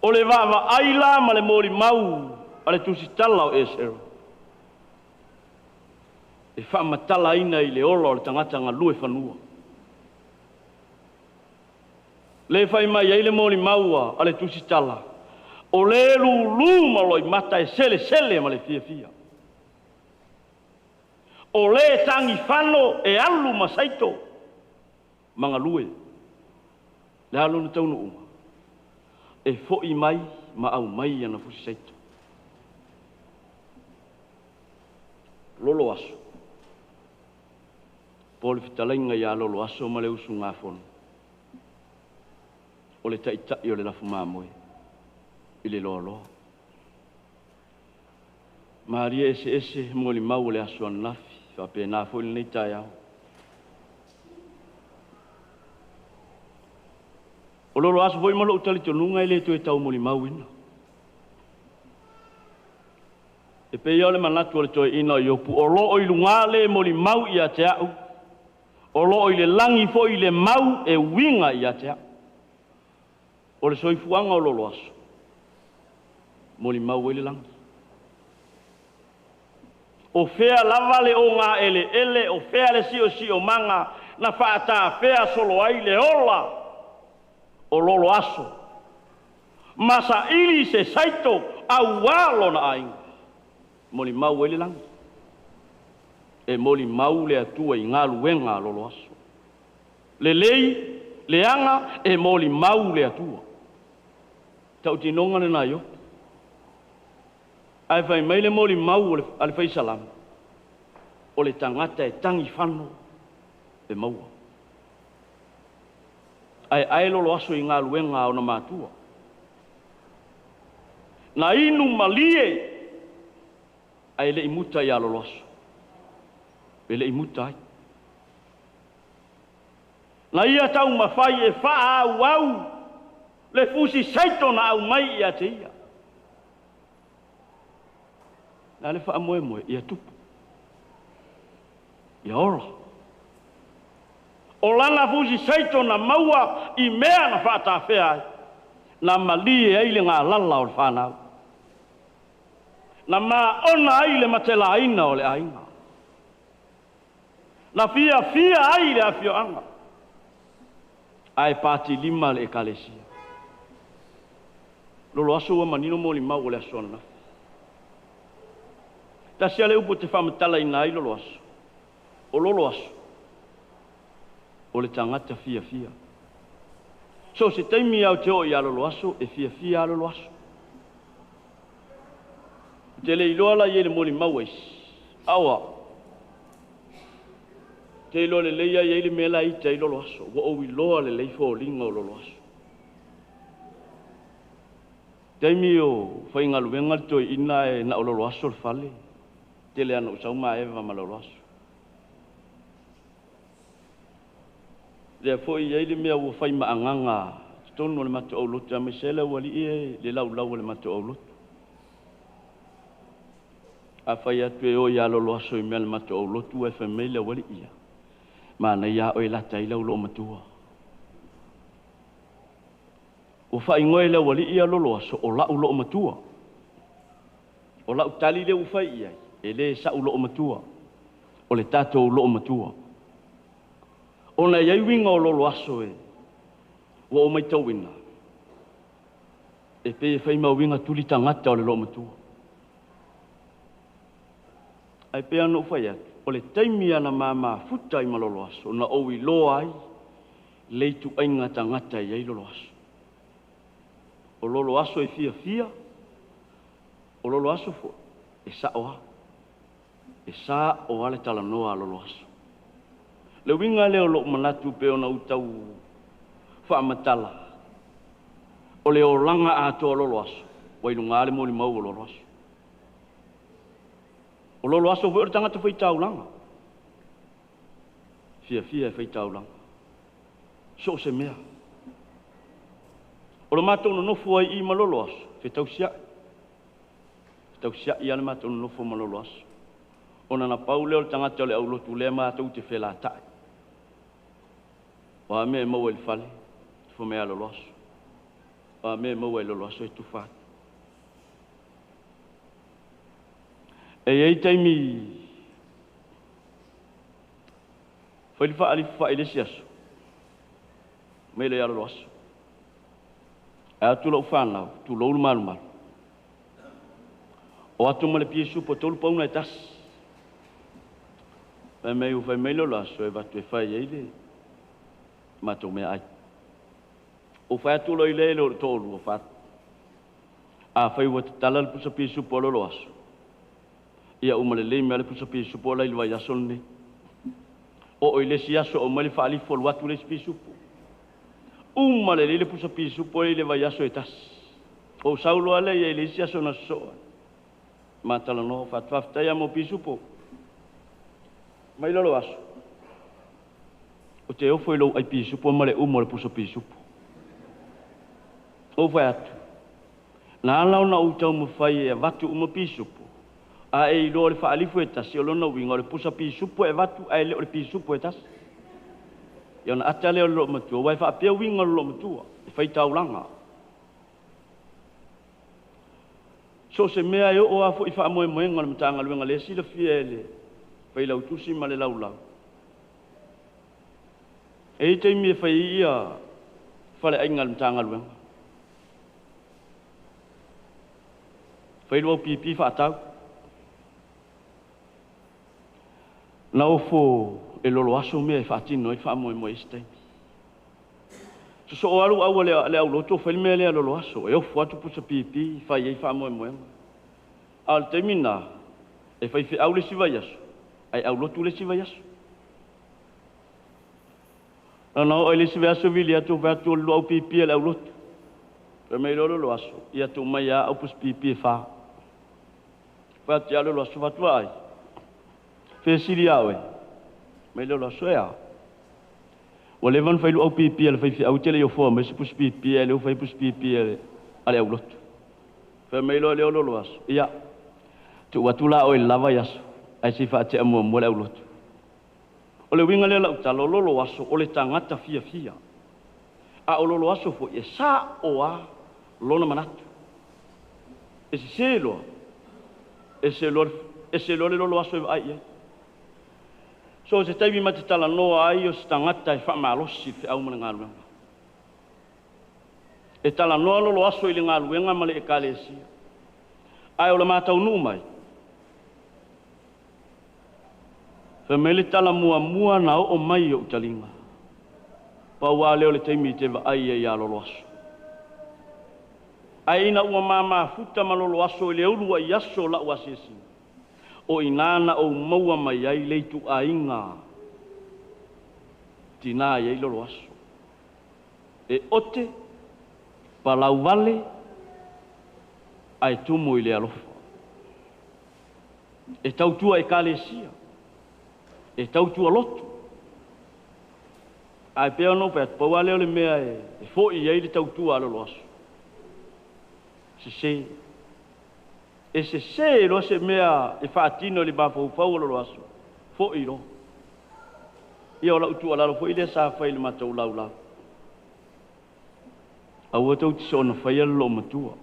O le vaavaai la ma le molimau a le tusitala o Esera, e faamatalaina i le ola o le tagata galue fanua. Le fai mai ai le molimau a le tusitala, o le lulu ma loimata e selesele ma le fiafia. O le tagifano e alu ma saito ma galue. Le a lona taunuuga, e foi mai ma aumai ana fusi saito. Lolo aso. Po le fetalaiga ia lolo aso ma le usugafono. O le taitai o le lafu mamoe i le loaloa. Maria ese ese molimau o le aso ananafi, faapena foi lenei taeao. O lolo aso foi ma lou talitonuga e le toe tau molimauina. E pei o le manatu o le toeaina o Iopu, o loo i luga le molimau ia te au, o loo i le lagi foi le mau e uiga ia te au. O le soifuaga o lolo aso, molimau ai le lagi. O fea lava le oga eleele, o fea le siosiomaga na faatafea solo ai le ola o lolo aso. Ma saili se saito auā lona aiga, molimau ai le lagi. E molimau le Atua i galuega a lolo aso. Lelei, leaga, e molimau le Atua. Tautinoga lena Iopu. Ae fai mai le molimau a le faisalamo, o le tagata e tagifano e maua. Ae ae lolo aso i galuega a ona matua. Na inu malie ae le i muta ia lolo aso. E le i muta ai. Na ia taumafai e faaauau le fusi saito na aumai ia te ia. Na le faamoemoe ia tupu, ia ola. O lana fusi saito na maua i mea na faatafea ai, na malie ai le galala o le fanau, na maona ai le matelaina o le aiga, na fiafia ai le afioaga, ae patilima le ekalesia. Lolo aso ua manino molimau o le aso ananafi. Tasi lava le upu ou te faamatalaina ai lolo aso, o lolo aso, o le tagata fiafia. So o se taimi lava ou te oo ia lolo aso, e fiafia lava lolo aso. Ou te le iloa la i ai le molimau a isi, a o au, ou te iloa lelei lava e i ai le mea la e ita ai lolo aso, ua ou iloa lelei foliga o lolo aso. Taimi o faigaluega le toeaina ae na o lolo aso le fale, tele lava ina ou sau maeva ma lolo aso. Lea foi e i ai le mea ua fai ma agaga i totonu o le matou aulotu aemaise ai le aualii e le laulau a le matou aulotu. A fai atu e o ia lolo aso i mea a le matou aulotu ae fai mai le aualii ia, manaia lava oe e lata ai lau loomatua. Ua faaigoa e le aualii ia lolo aso o la'u loomatua. O la'u tali lea ua fai i ai, e le sa'u loomatua, o le tatou loomatua. Ona e i ai uiga o lolo aso e ua ou matauina, e pei e fai ma uiga tuli tagata o le loomatua. Ae pei lava ona ou fai atu, o le taimi lava na ma mafuta ai ma lolo aso, na ou iloa ai le ituaiga tagata e i ai lolo aso. O lolo aso e fiafia, o lolo aso foi e sa'o lava. E sa'o lava le talanoa a lolo aso. Le uiga lea o lo'u manatu pei ona ou tau faamatala, o le olaga atoa o lolo aso, ua i luga lava le molimau o lolo aso. O lolo aso foi o le tagata faitaulaga, fiafia e faitaulaga, so o se mea. O le matou nonofo ai i i ma lolo aso, fetausiai. Fetausiai lava le matou nonofo ma lolo aso. Ona na pau lea o le tagata o le aulotu lea matou te felatai. O a mea e maua i le fale, tufa mai ia lolo aso. O a mea e maua i lolo aso e tufa atu. E i ai taimi fai le faaalifu i le isi aso, mai le ia lolo aso. Ae atu lau fanau, tulou le malumalu. O atu ma le pisupo 3 pauna e tasi. Fai mai ua fai mai lolo aso e avatu e fai ai le matou meaai. Ou fai atu loa i le le o le toalua fatu. A fai ua tatala le pusa pisupo a lolo aso, ia uma lelei mea le pusa pisupo la i le vaiaso lenei. Oo i le isi aso o mai le faalifo alu atu le isi pisupo. Uma lelei le pusa pisupo i le vaiaso e tasi. Ou sau loa lea i le isi aso na sosoa. Matalanoa faafetai mo pisupo. Mai lolo aso. O te ofo i lou ai pisupo ma le uma o le pusa pisupo. Ou fai atu. Na ala ona ou taumafai e avatu uma pisupo. A e iloa o le faalifo e tasi o lona uiga o le pusa pisupo e avatu ae le o le pisupo e tasi. Ia ona ata lea o le loomatua, ua e faapea uiga o le loomatua, e faitaulaga. So o se mea e oo lava foi faamoemoega o le Matagaluega lea silafia e le failautusi ma le laulau. E i ai taimi e fai ai ia faleaiga a le Matagaluega. Fai luau pipi faatau. Na ofo e lolo aso mea e faatino ai le faamoemoe i isi taimi. Sosoo alu au a le aulotu o fai le mea lea lolo aso, e ofo atu pusa pipi fai ai faamoemoega. A o le taimi na, e fai feau le isi vaiaso, ae aulotu le isi vaiaso. Na oo i le isi vaiaso vili atu fai atu o le luau pipi a le aulotu. Fai mai loa lolo aso, ia tuu mai a au pusa pipi e 4. Fai atu ia lolo aso fatua ai. Fesili a oe. Mai lolo aso e a. Ua leva ona fai luau pipi a le faifeau tele i ofoa mai se pusa pipi ae le ua fai pusa pipi a le aulotu. Fai mai loa lea o lolo aso. Ia, Tuu atu la oe i le la vaiaso, ae se i faatea muamua le aulotu. O le uiga lea o lau tala, o Loloaso o le tagata fiafia, a o Loloaso foi e sa'o lava lona manatu. E sese loa, ese loa le, ese loa le Loloaso e vaai i ai. So o se taimi ma te talanoa ai o se tagata e faamalosi i le feau ma le galuega. E talanoa Loloaso i le galuega ma le Ekalesia, ae o le ma taunuu mai, fai mai le tala muamua na oo mai i ou taliga, pau lava lea o le taimi e te vaai ai ia Loloaso. Ae ina ua ma mafuta ma Loloaso i le uluai aso o lau asiasiga, o i ina na ou maua mai ai le ituaiga tina e i ai Loloaso. E ote, palauvale, ae tumu i le alofa. E tautua Ekalesia, e tautua lotu. Ae pei ona ou fai atu, pau lava lea o le mea e foi ai le tautua a Loloaso, sese. E sese loa se mea e faatino i le mafaufau o Loloaso, foi loa. Ia o lau tuualalo foi lea sa fai i le matou laulau. Aua tou te soona faia le loomatua.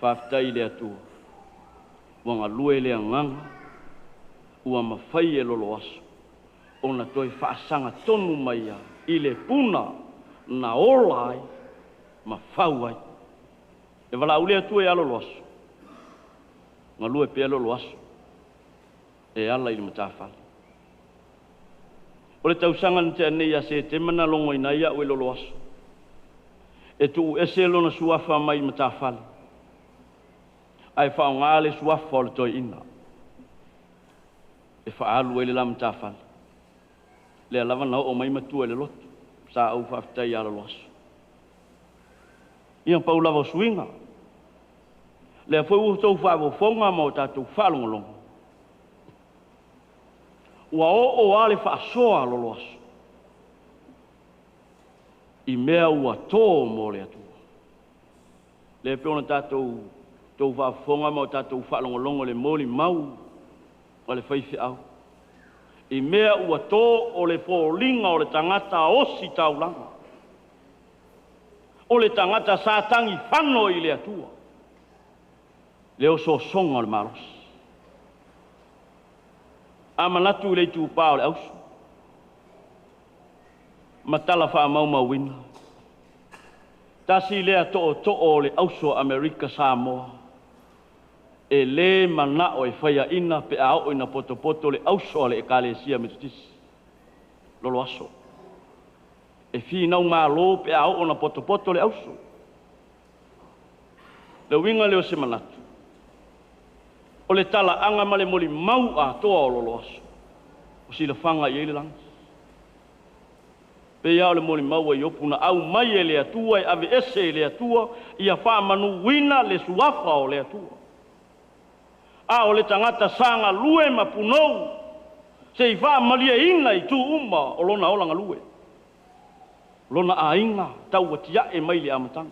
Faafetai i le Atua ua galue le agaga ua mafai e Loloaso ona toe faasaga tonu mai ai i le puna na ola ai ma fau ai. E valaau le Atua ia Loloaso, galue pea Loloaso e ala i le matafale. O le tausaga na tea nei ia Setema na logoina ai au e Loloaso e tuuese lona suafa mai matafale ae faaaoga le suafa o le toeaina e faaalu ai le la matafale. Lea lava na oo mai matua i le lotu, sa ou faafetai ia Loloaso. Ia pau lava o suiga. Lea foi ua outou faafofoga ma o tatou faalogologo, ua oo lava le faasoa a Loloaso i mea ua to mo le Atua. Lea pei ona tatou tou faafofoga ma o tatou faalogologo i le molimau a le faifeau, i mea ua to o le foliga o le tagata ositaulaga, o le tagata sa tagifano i le Atua, le osoosoga o le malosi. A manatu i le itupa o le auso ma tala faamaumauina, tasi lea tootoo o le auso Amerika Samoa e le manao e faiaina pe a oo ina potopoto le auso a le Ekalesia Metotisi, Loloaso. E finau malo pe a oo ina potopoto le auso. Le uiga lea o se manatu, o le talaaga ma le molimau atoa o Loloaso, o silafaga i ai le lagi. Pei lava o le molimau a Iopu na aumai e le Atua e aveese e le Atua ia faamanuina le suafa o le Atua. A o le tagata sa galue ma punou se i faamalieina i itu uma o lona ola galue, lona aiga tau atiae mai le amataga,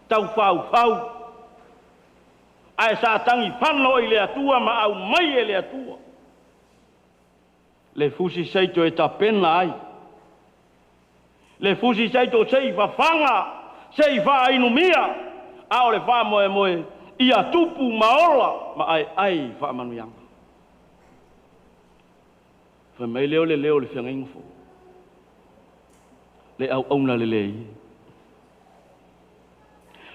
tau faufau, ae sa tagifano i le Atua ma aumai e le Atua le fusi saito e tapena ai, le fusi saito se i fafaga, se i faainumia, a o le faamoemoe ia tupu ma ola ma aeae i faamanuiaga. Fai mai lea o le leo o le feagaiga fou, le auauna lelei e.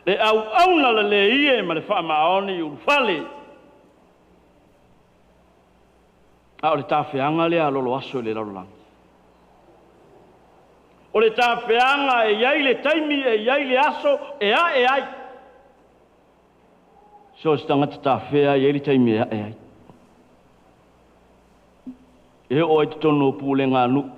Le auauna lelei e ma le faamaoni i ulufale. A o le tafeaga lea a Loloaso i le lalolagi. O le tafeaga e i ai le taimi, e i ai le aso e ae ai. So o se tagata tafea e i ai le taimi e ae ai. E oo ai totonu o pulega a nuu,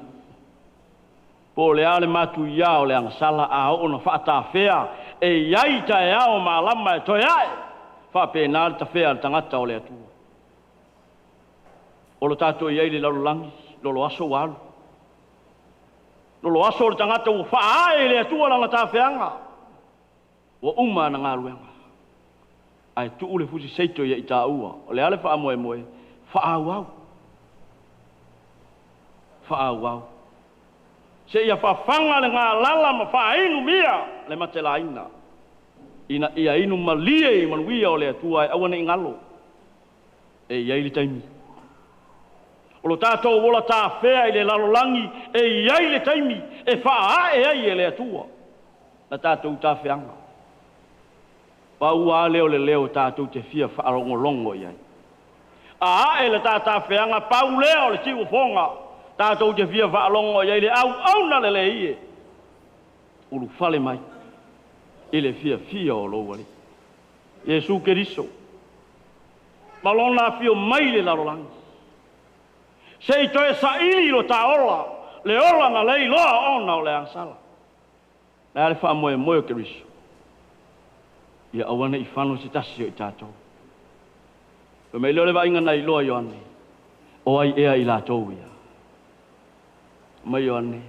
po o le a le matuia o le agasala, a oo na faatafea, e i ai taeao malama e toe ae, faapena le tafea a le tagata o le Atua. O lo tatou i ai i le lalolagi, Loloaso ua alu. Loloaso o le tagata ua faaae i le Atua lana tafeaga, ua uma ana galuega. Ae tuu le fusi seito ia i tāua. O le a le faamoemoe? Faaauau. Faaauau. Seia fafaga le galala ma faainumia le matelaina, ina ia inu malie i manuia o le Atua e aua ne i galo. E i ai le taimi. O lo tatou ola tafea i le lalolagi, e i ai le taimi e faaae ai e le Atua la tatou tafeaga. Pau lava lea o le leo tatou te fia faalogologo i ai. A ae le ta tafeaga, pau lea o le siufofoga tatou te fia faalogo i ai, le auauna lelei e ulufale mai i le fiafia o lou Alii Iesu Keriso ma lona afio mai i le lalolagi, se i toe saili lo ta ola, le ola na le iloa ona o le agasala. Le a le faamoemoe o Keriso? Ia aua ne i fano se tasi o i tatou. Fai mai lea o le vaaiga na iloa Ioane, o ai ea i latou ia? Mai Ioane,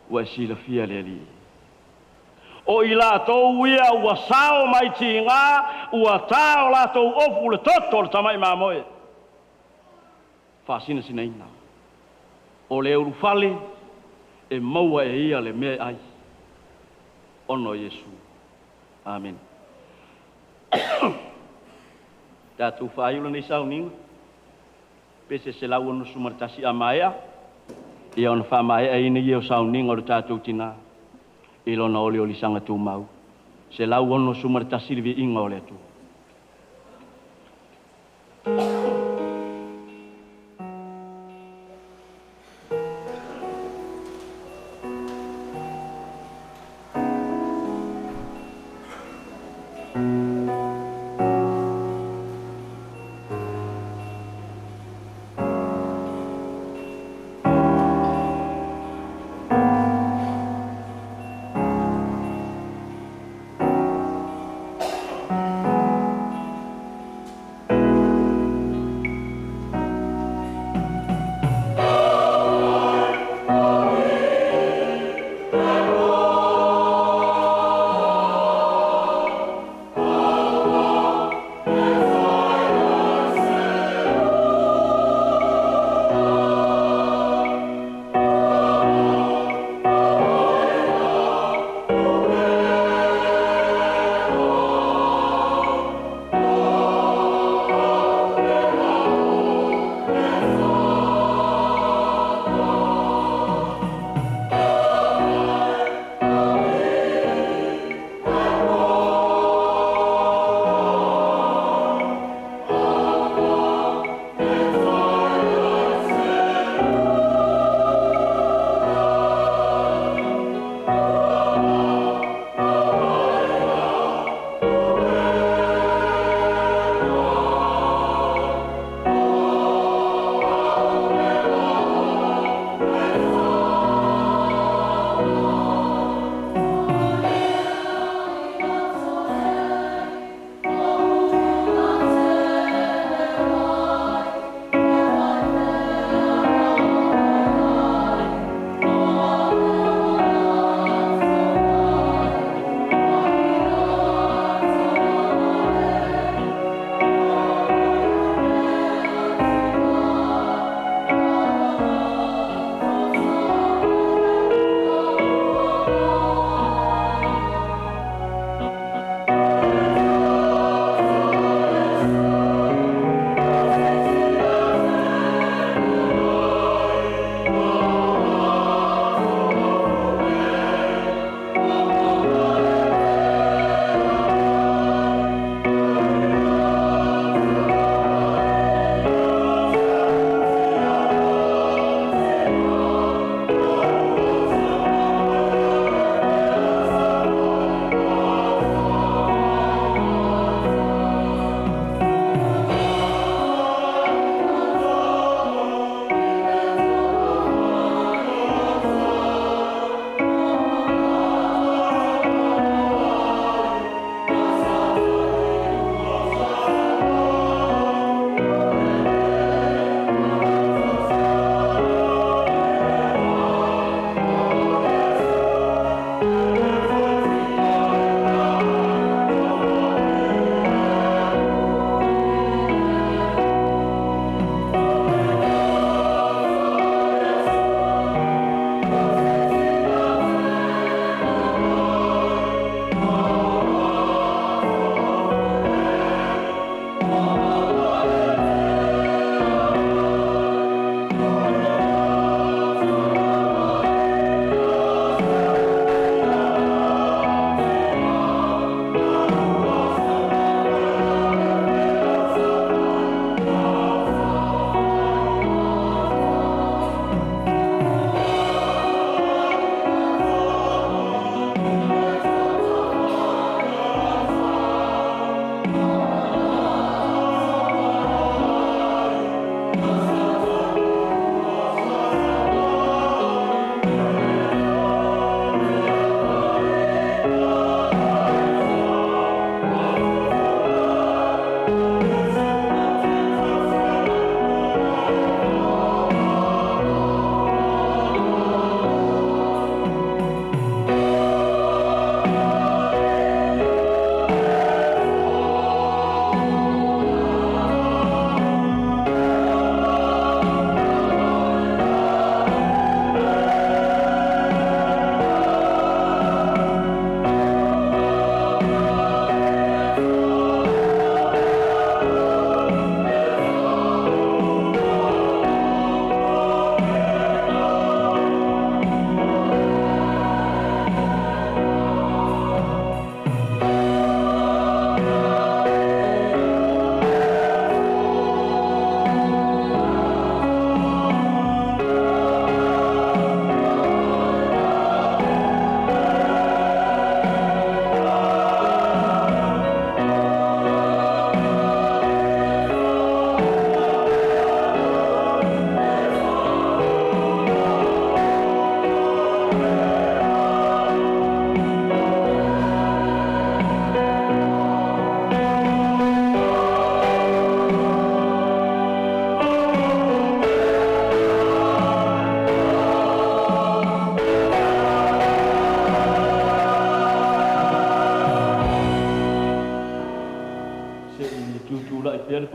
ua e silafia le Alii. O i latou ia ua sao mai tiga, ua tā o latou ofu le toto o le tamai mamoe faasinasinaina. O le ulufale e maua e ia le mea e ai, ona o Iesu. Amene. Tatou faaiu lenei sauniga, pese 161 a maea, ia ona faamaeaina ia o sauniga o le tatou tinā i lona oliolisaga tumau. 161 le viiga o le Atua.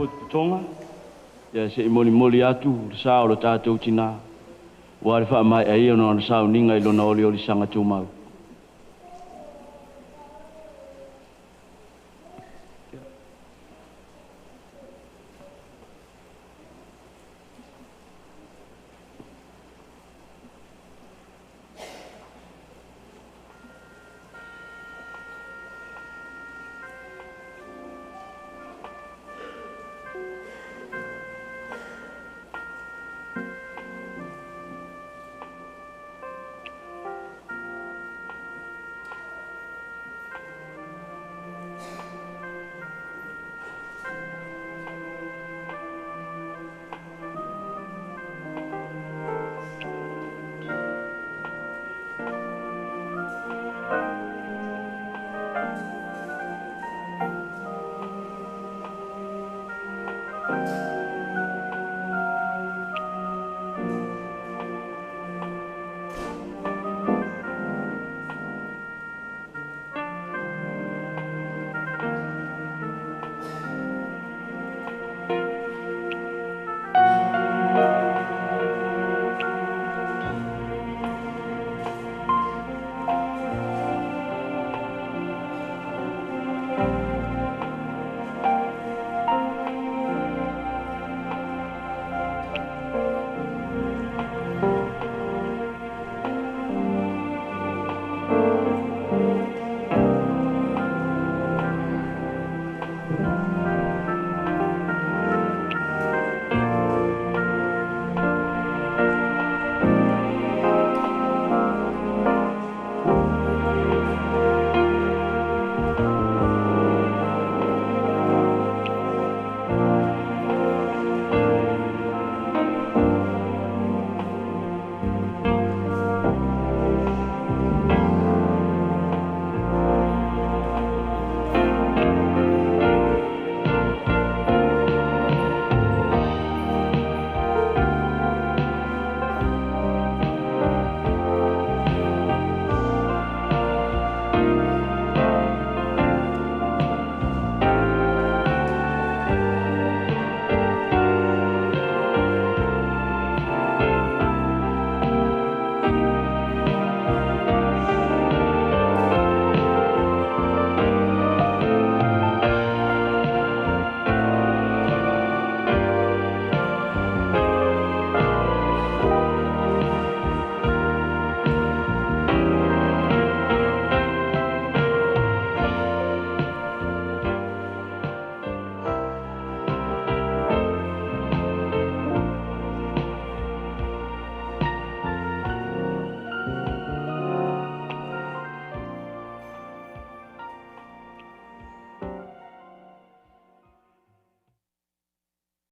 Faalapotopotoga, ia se'i molimoli atu le sa o lo tatou tinā, ua le faamae'aia ai ona sauniga i lona oliolisaga tumau.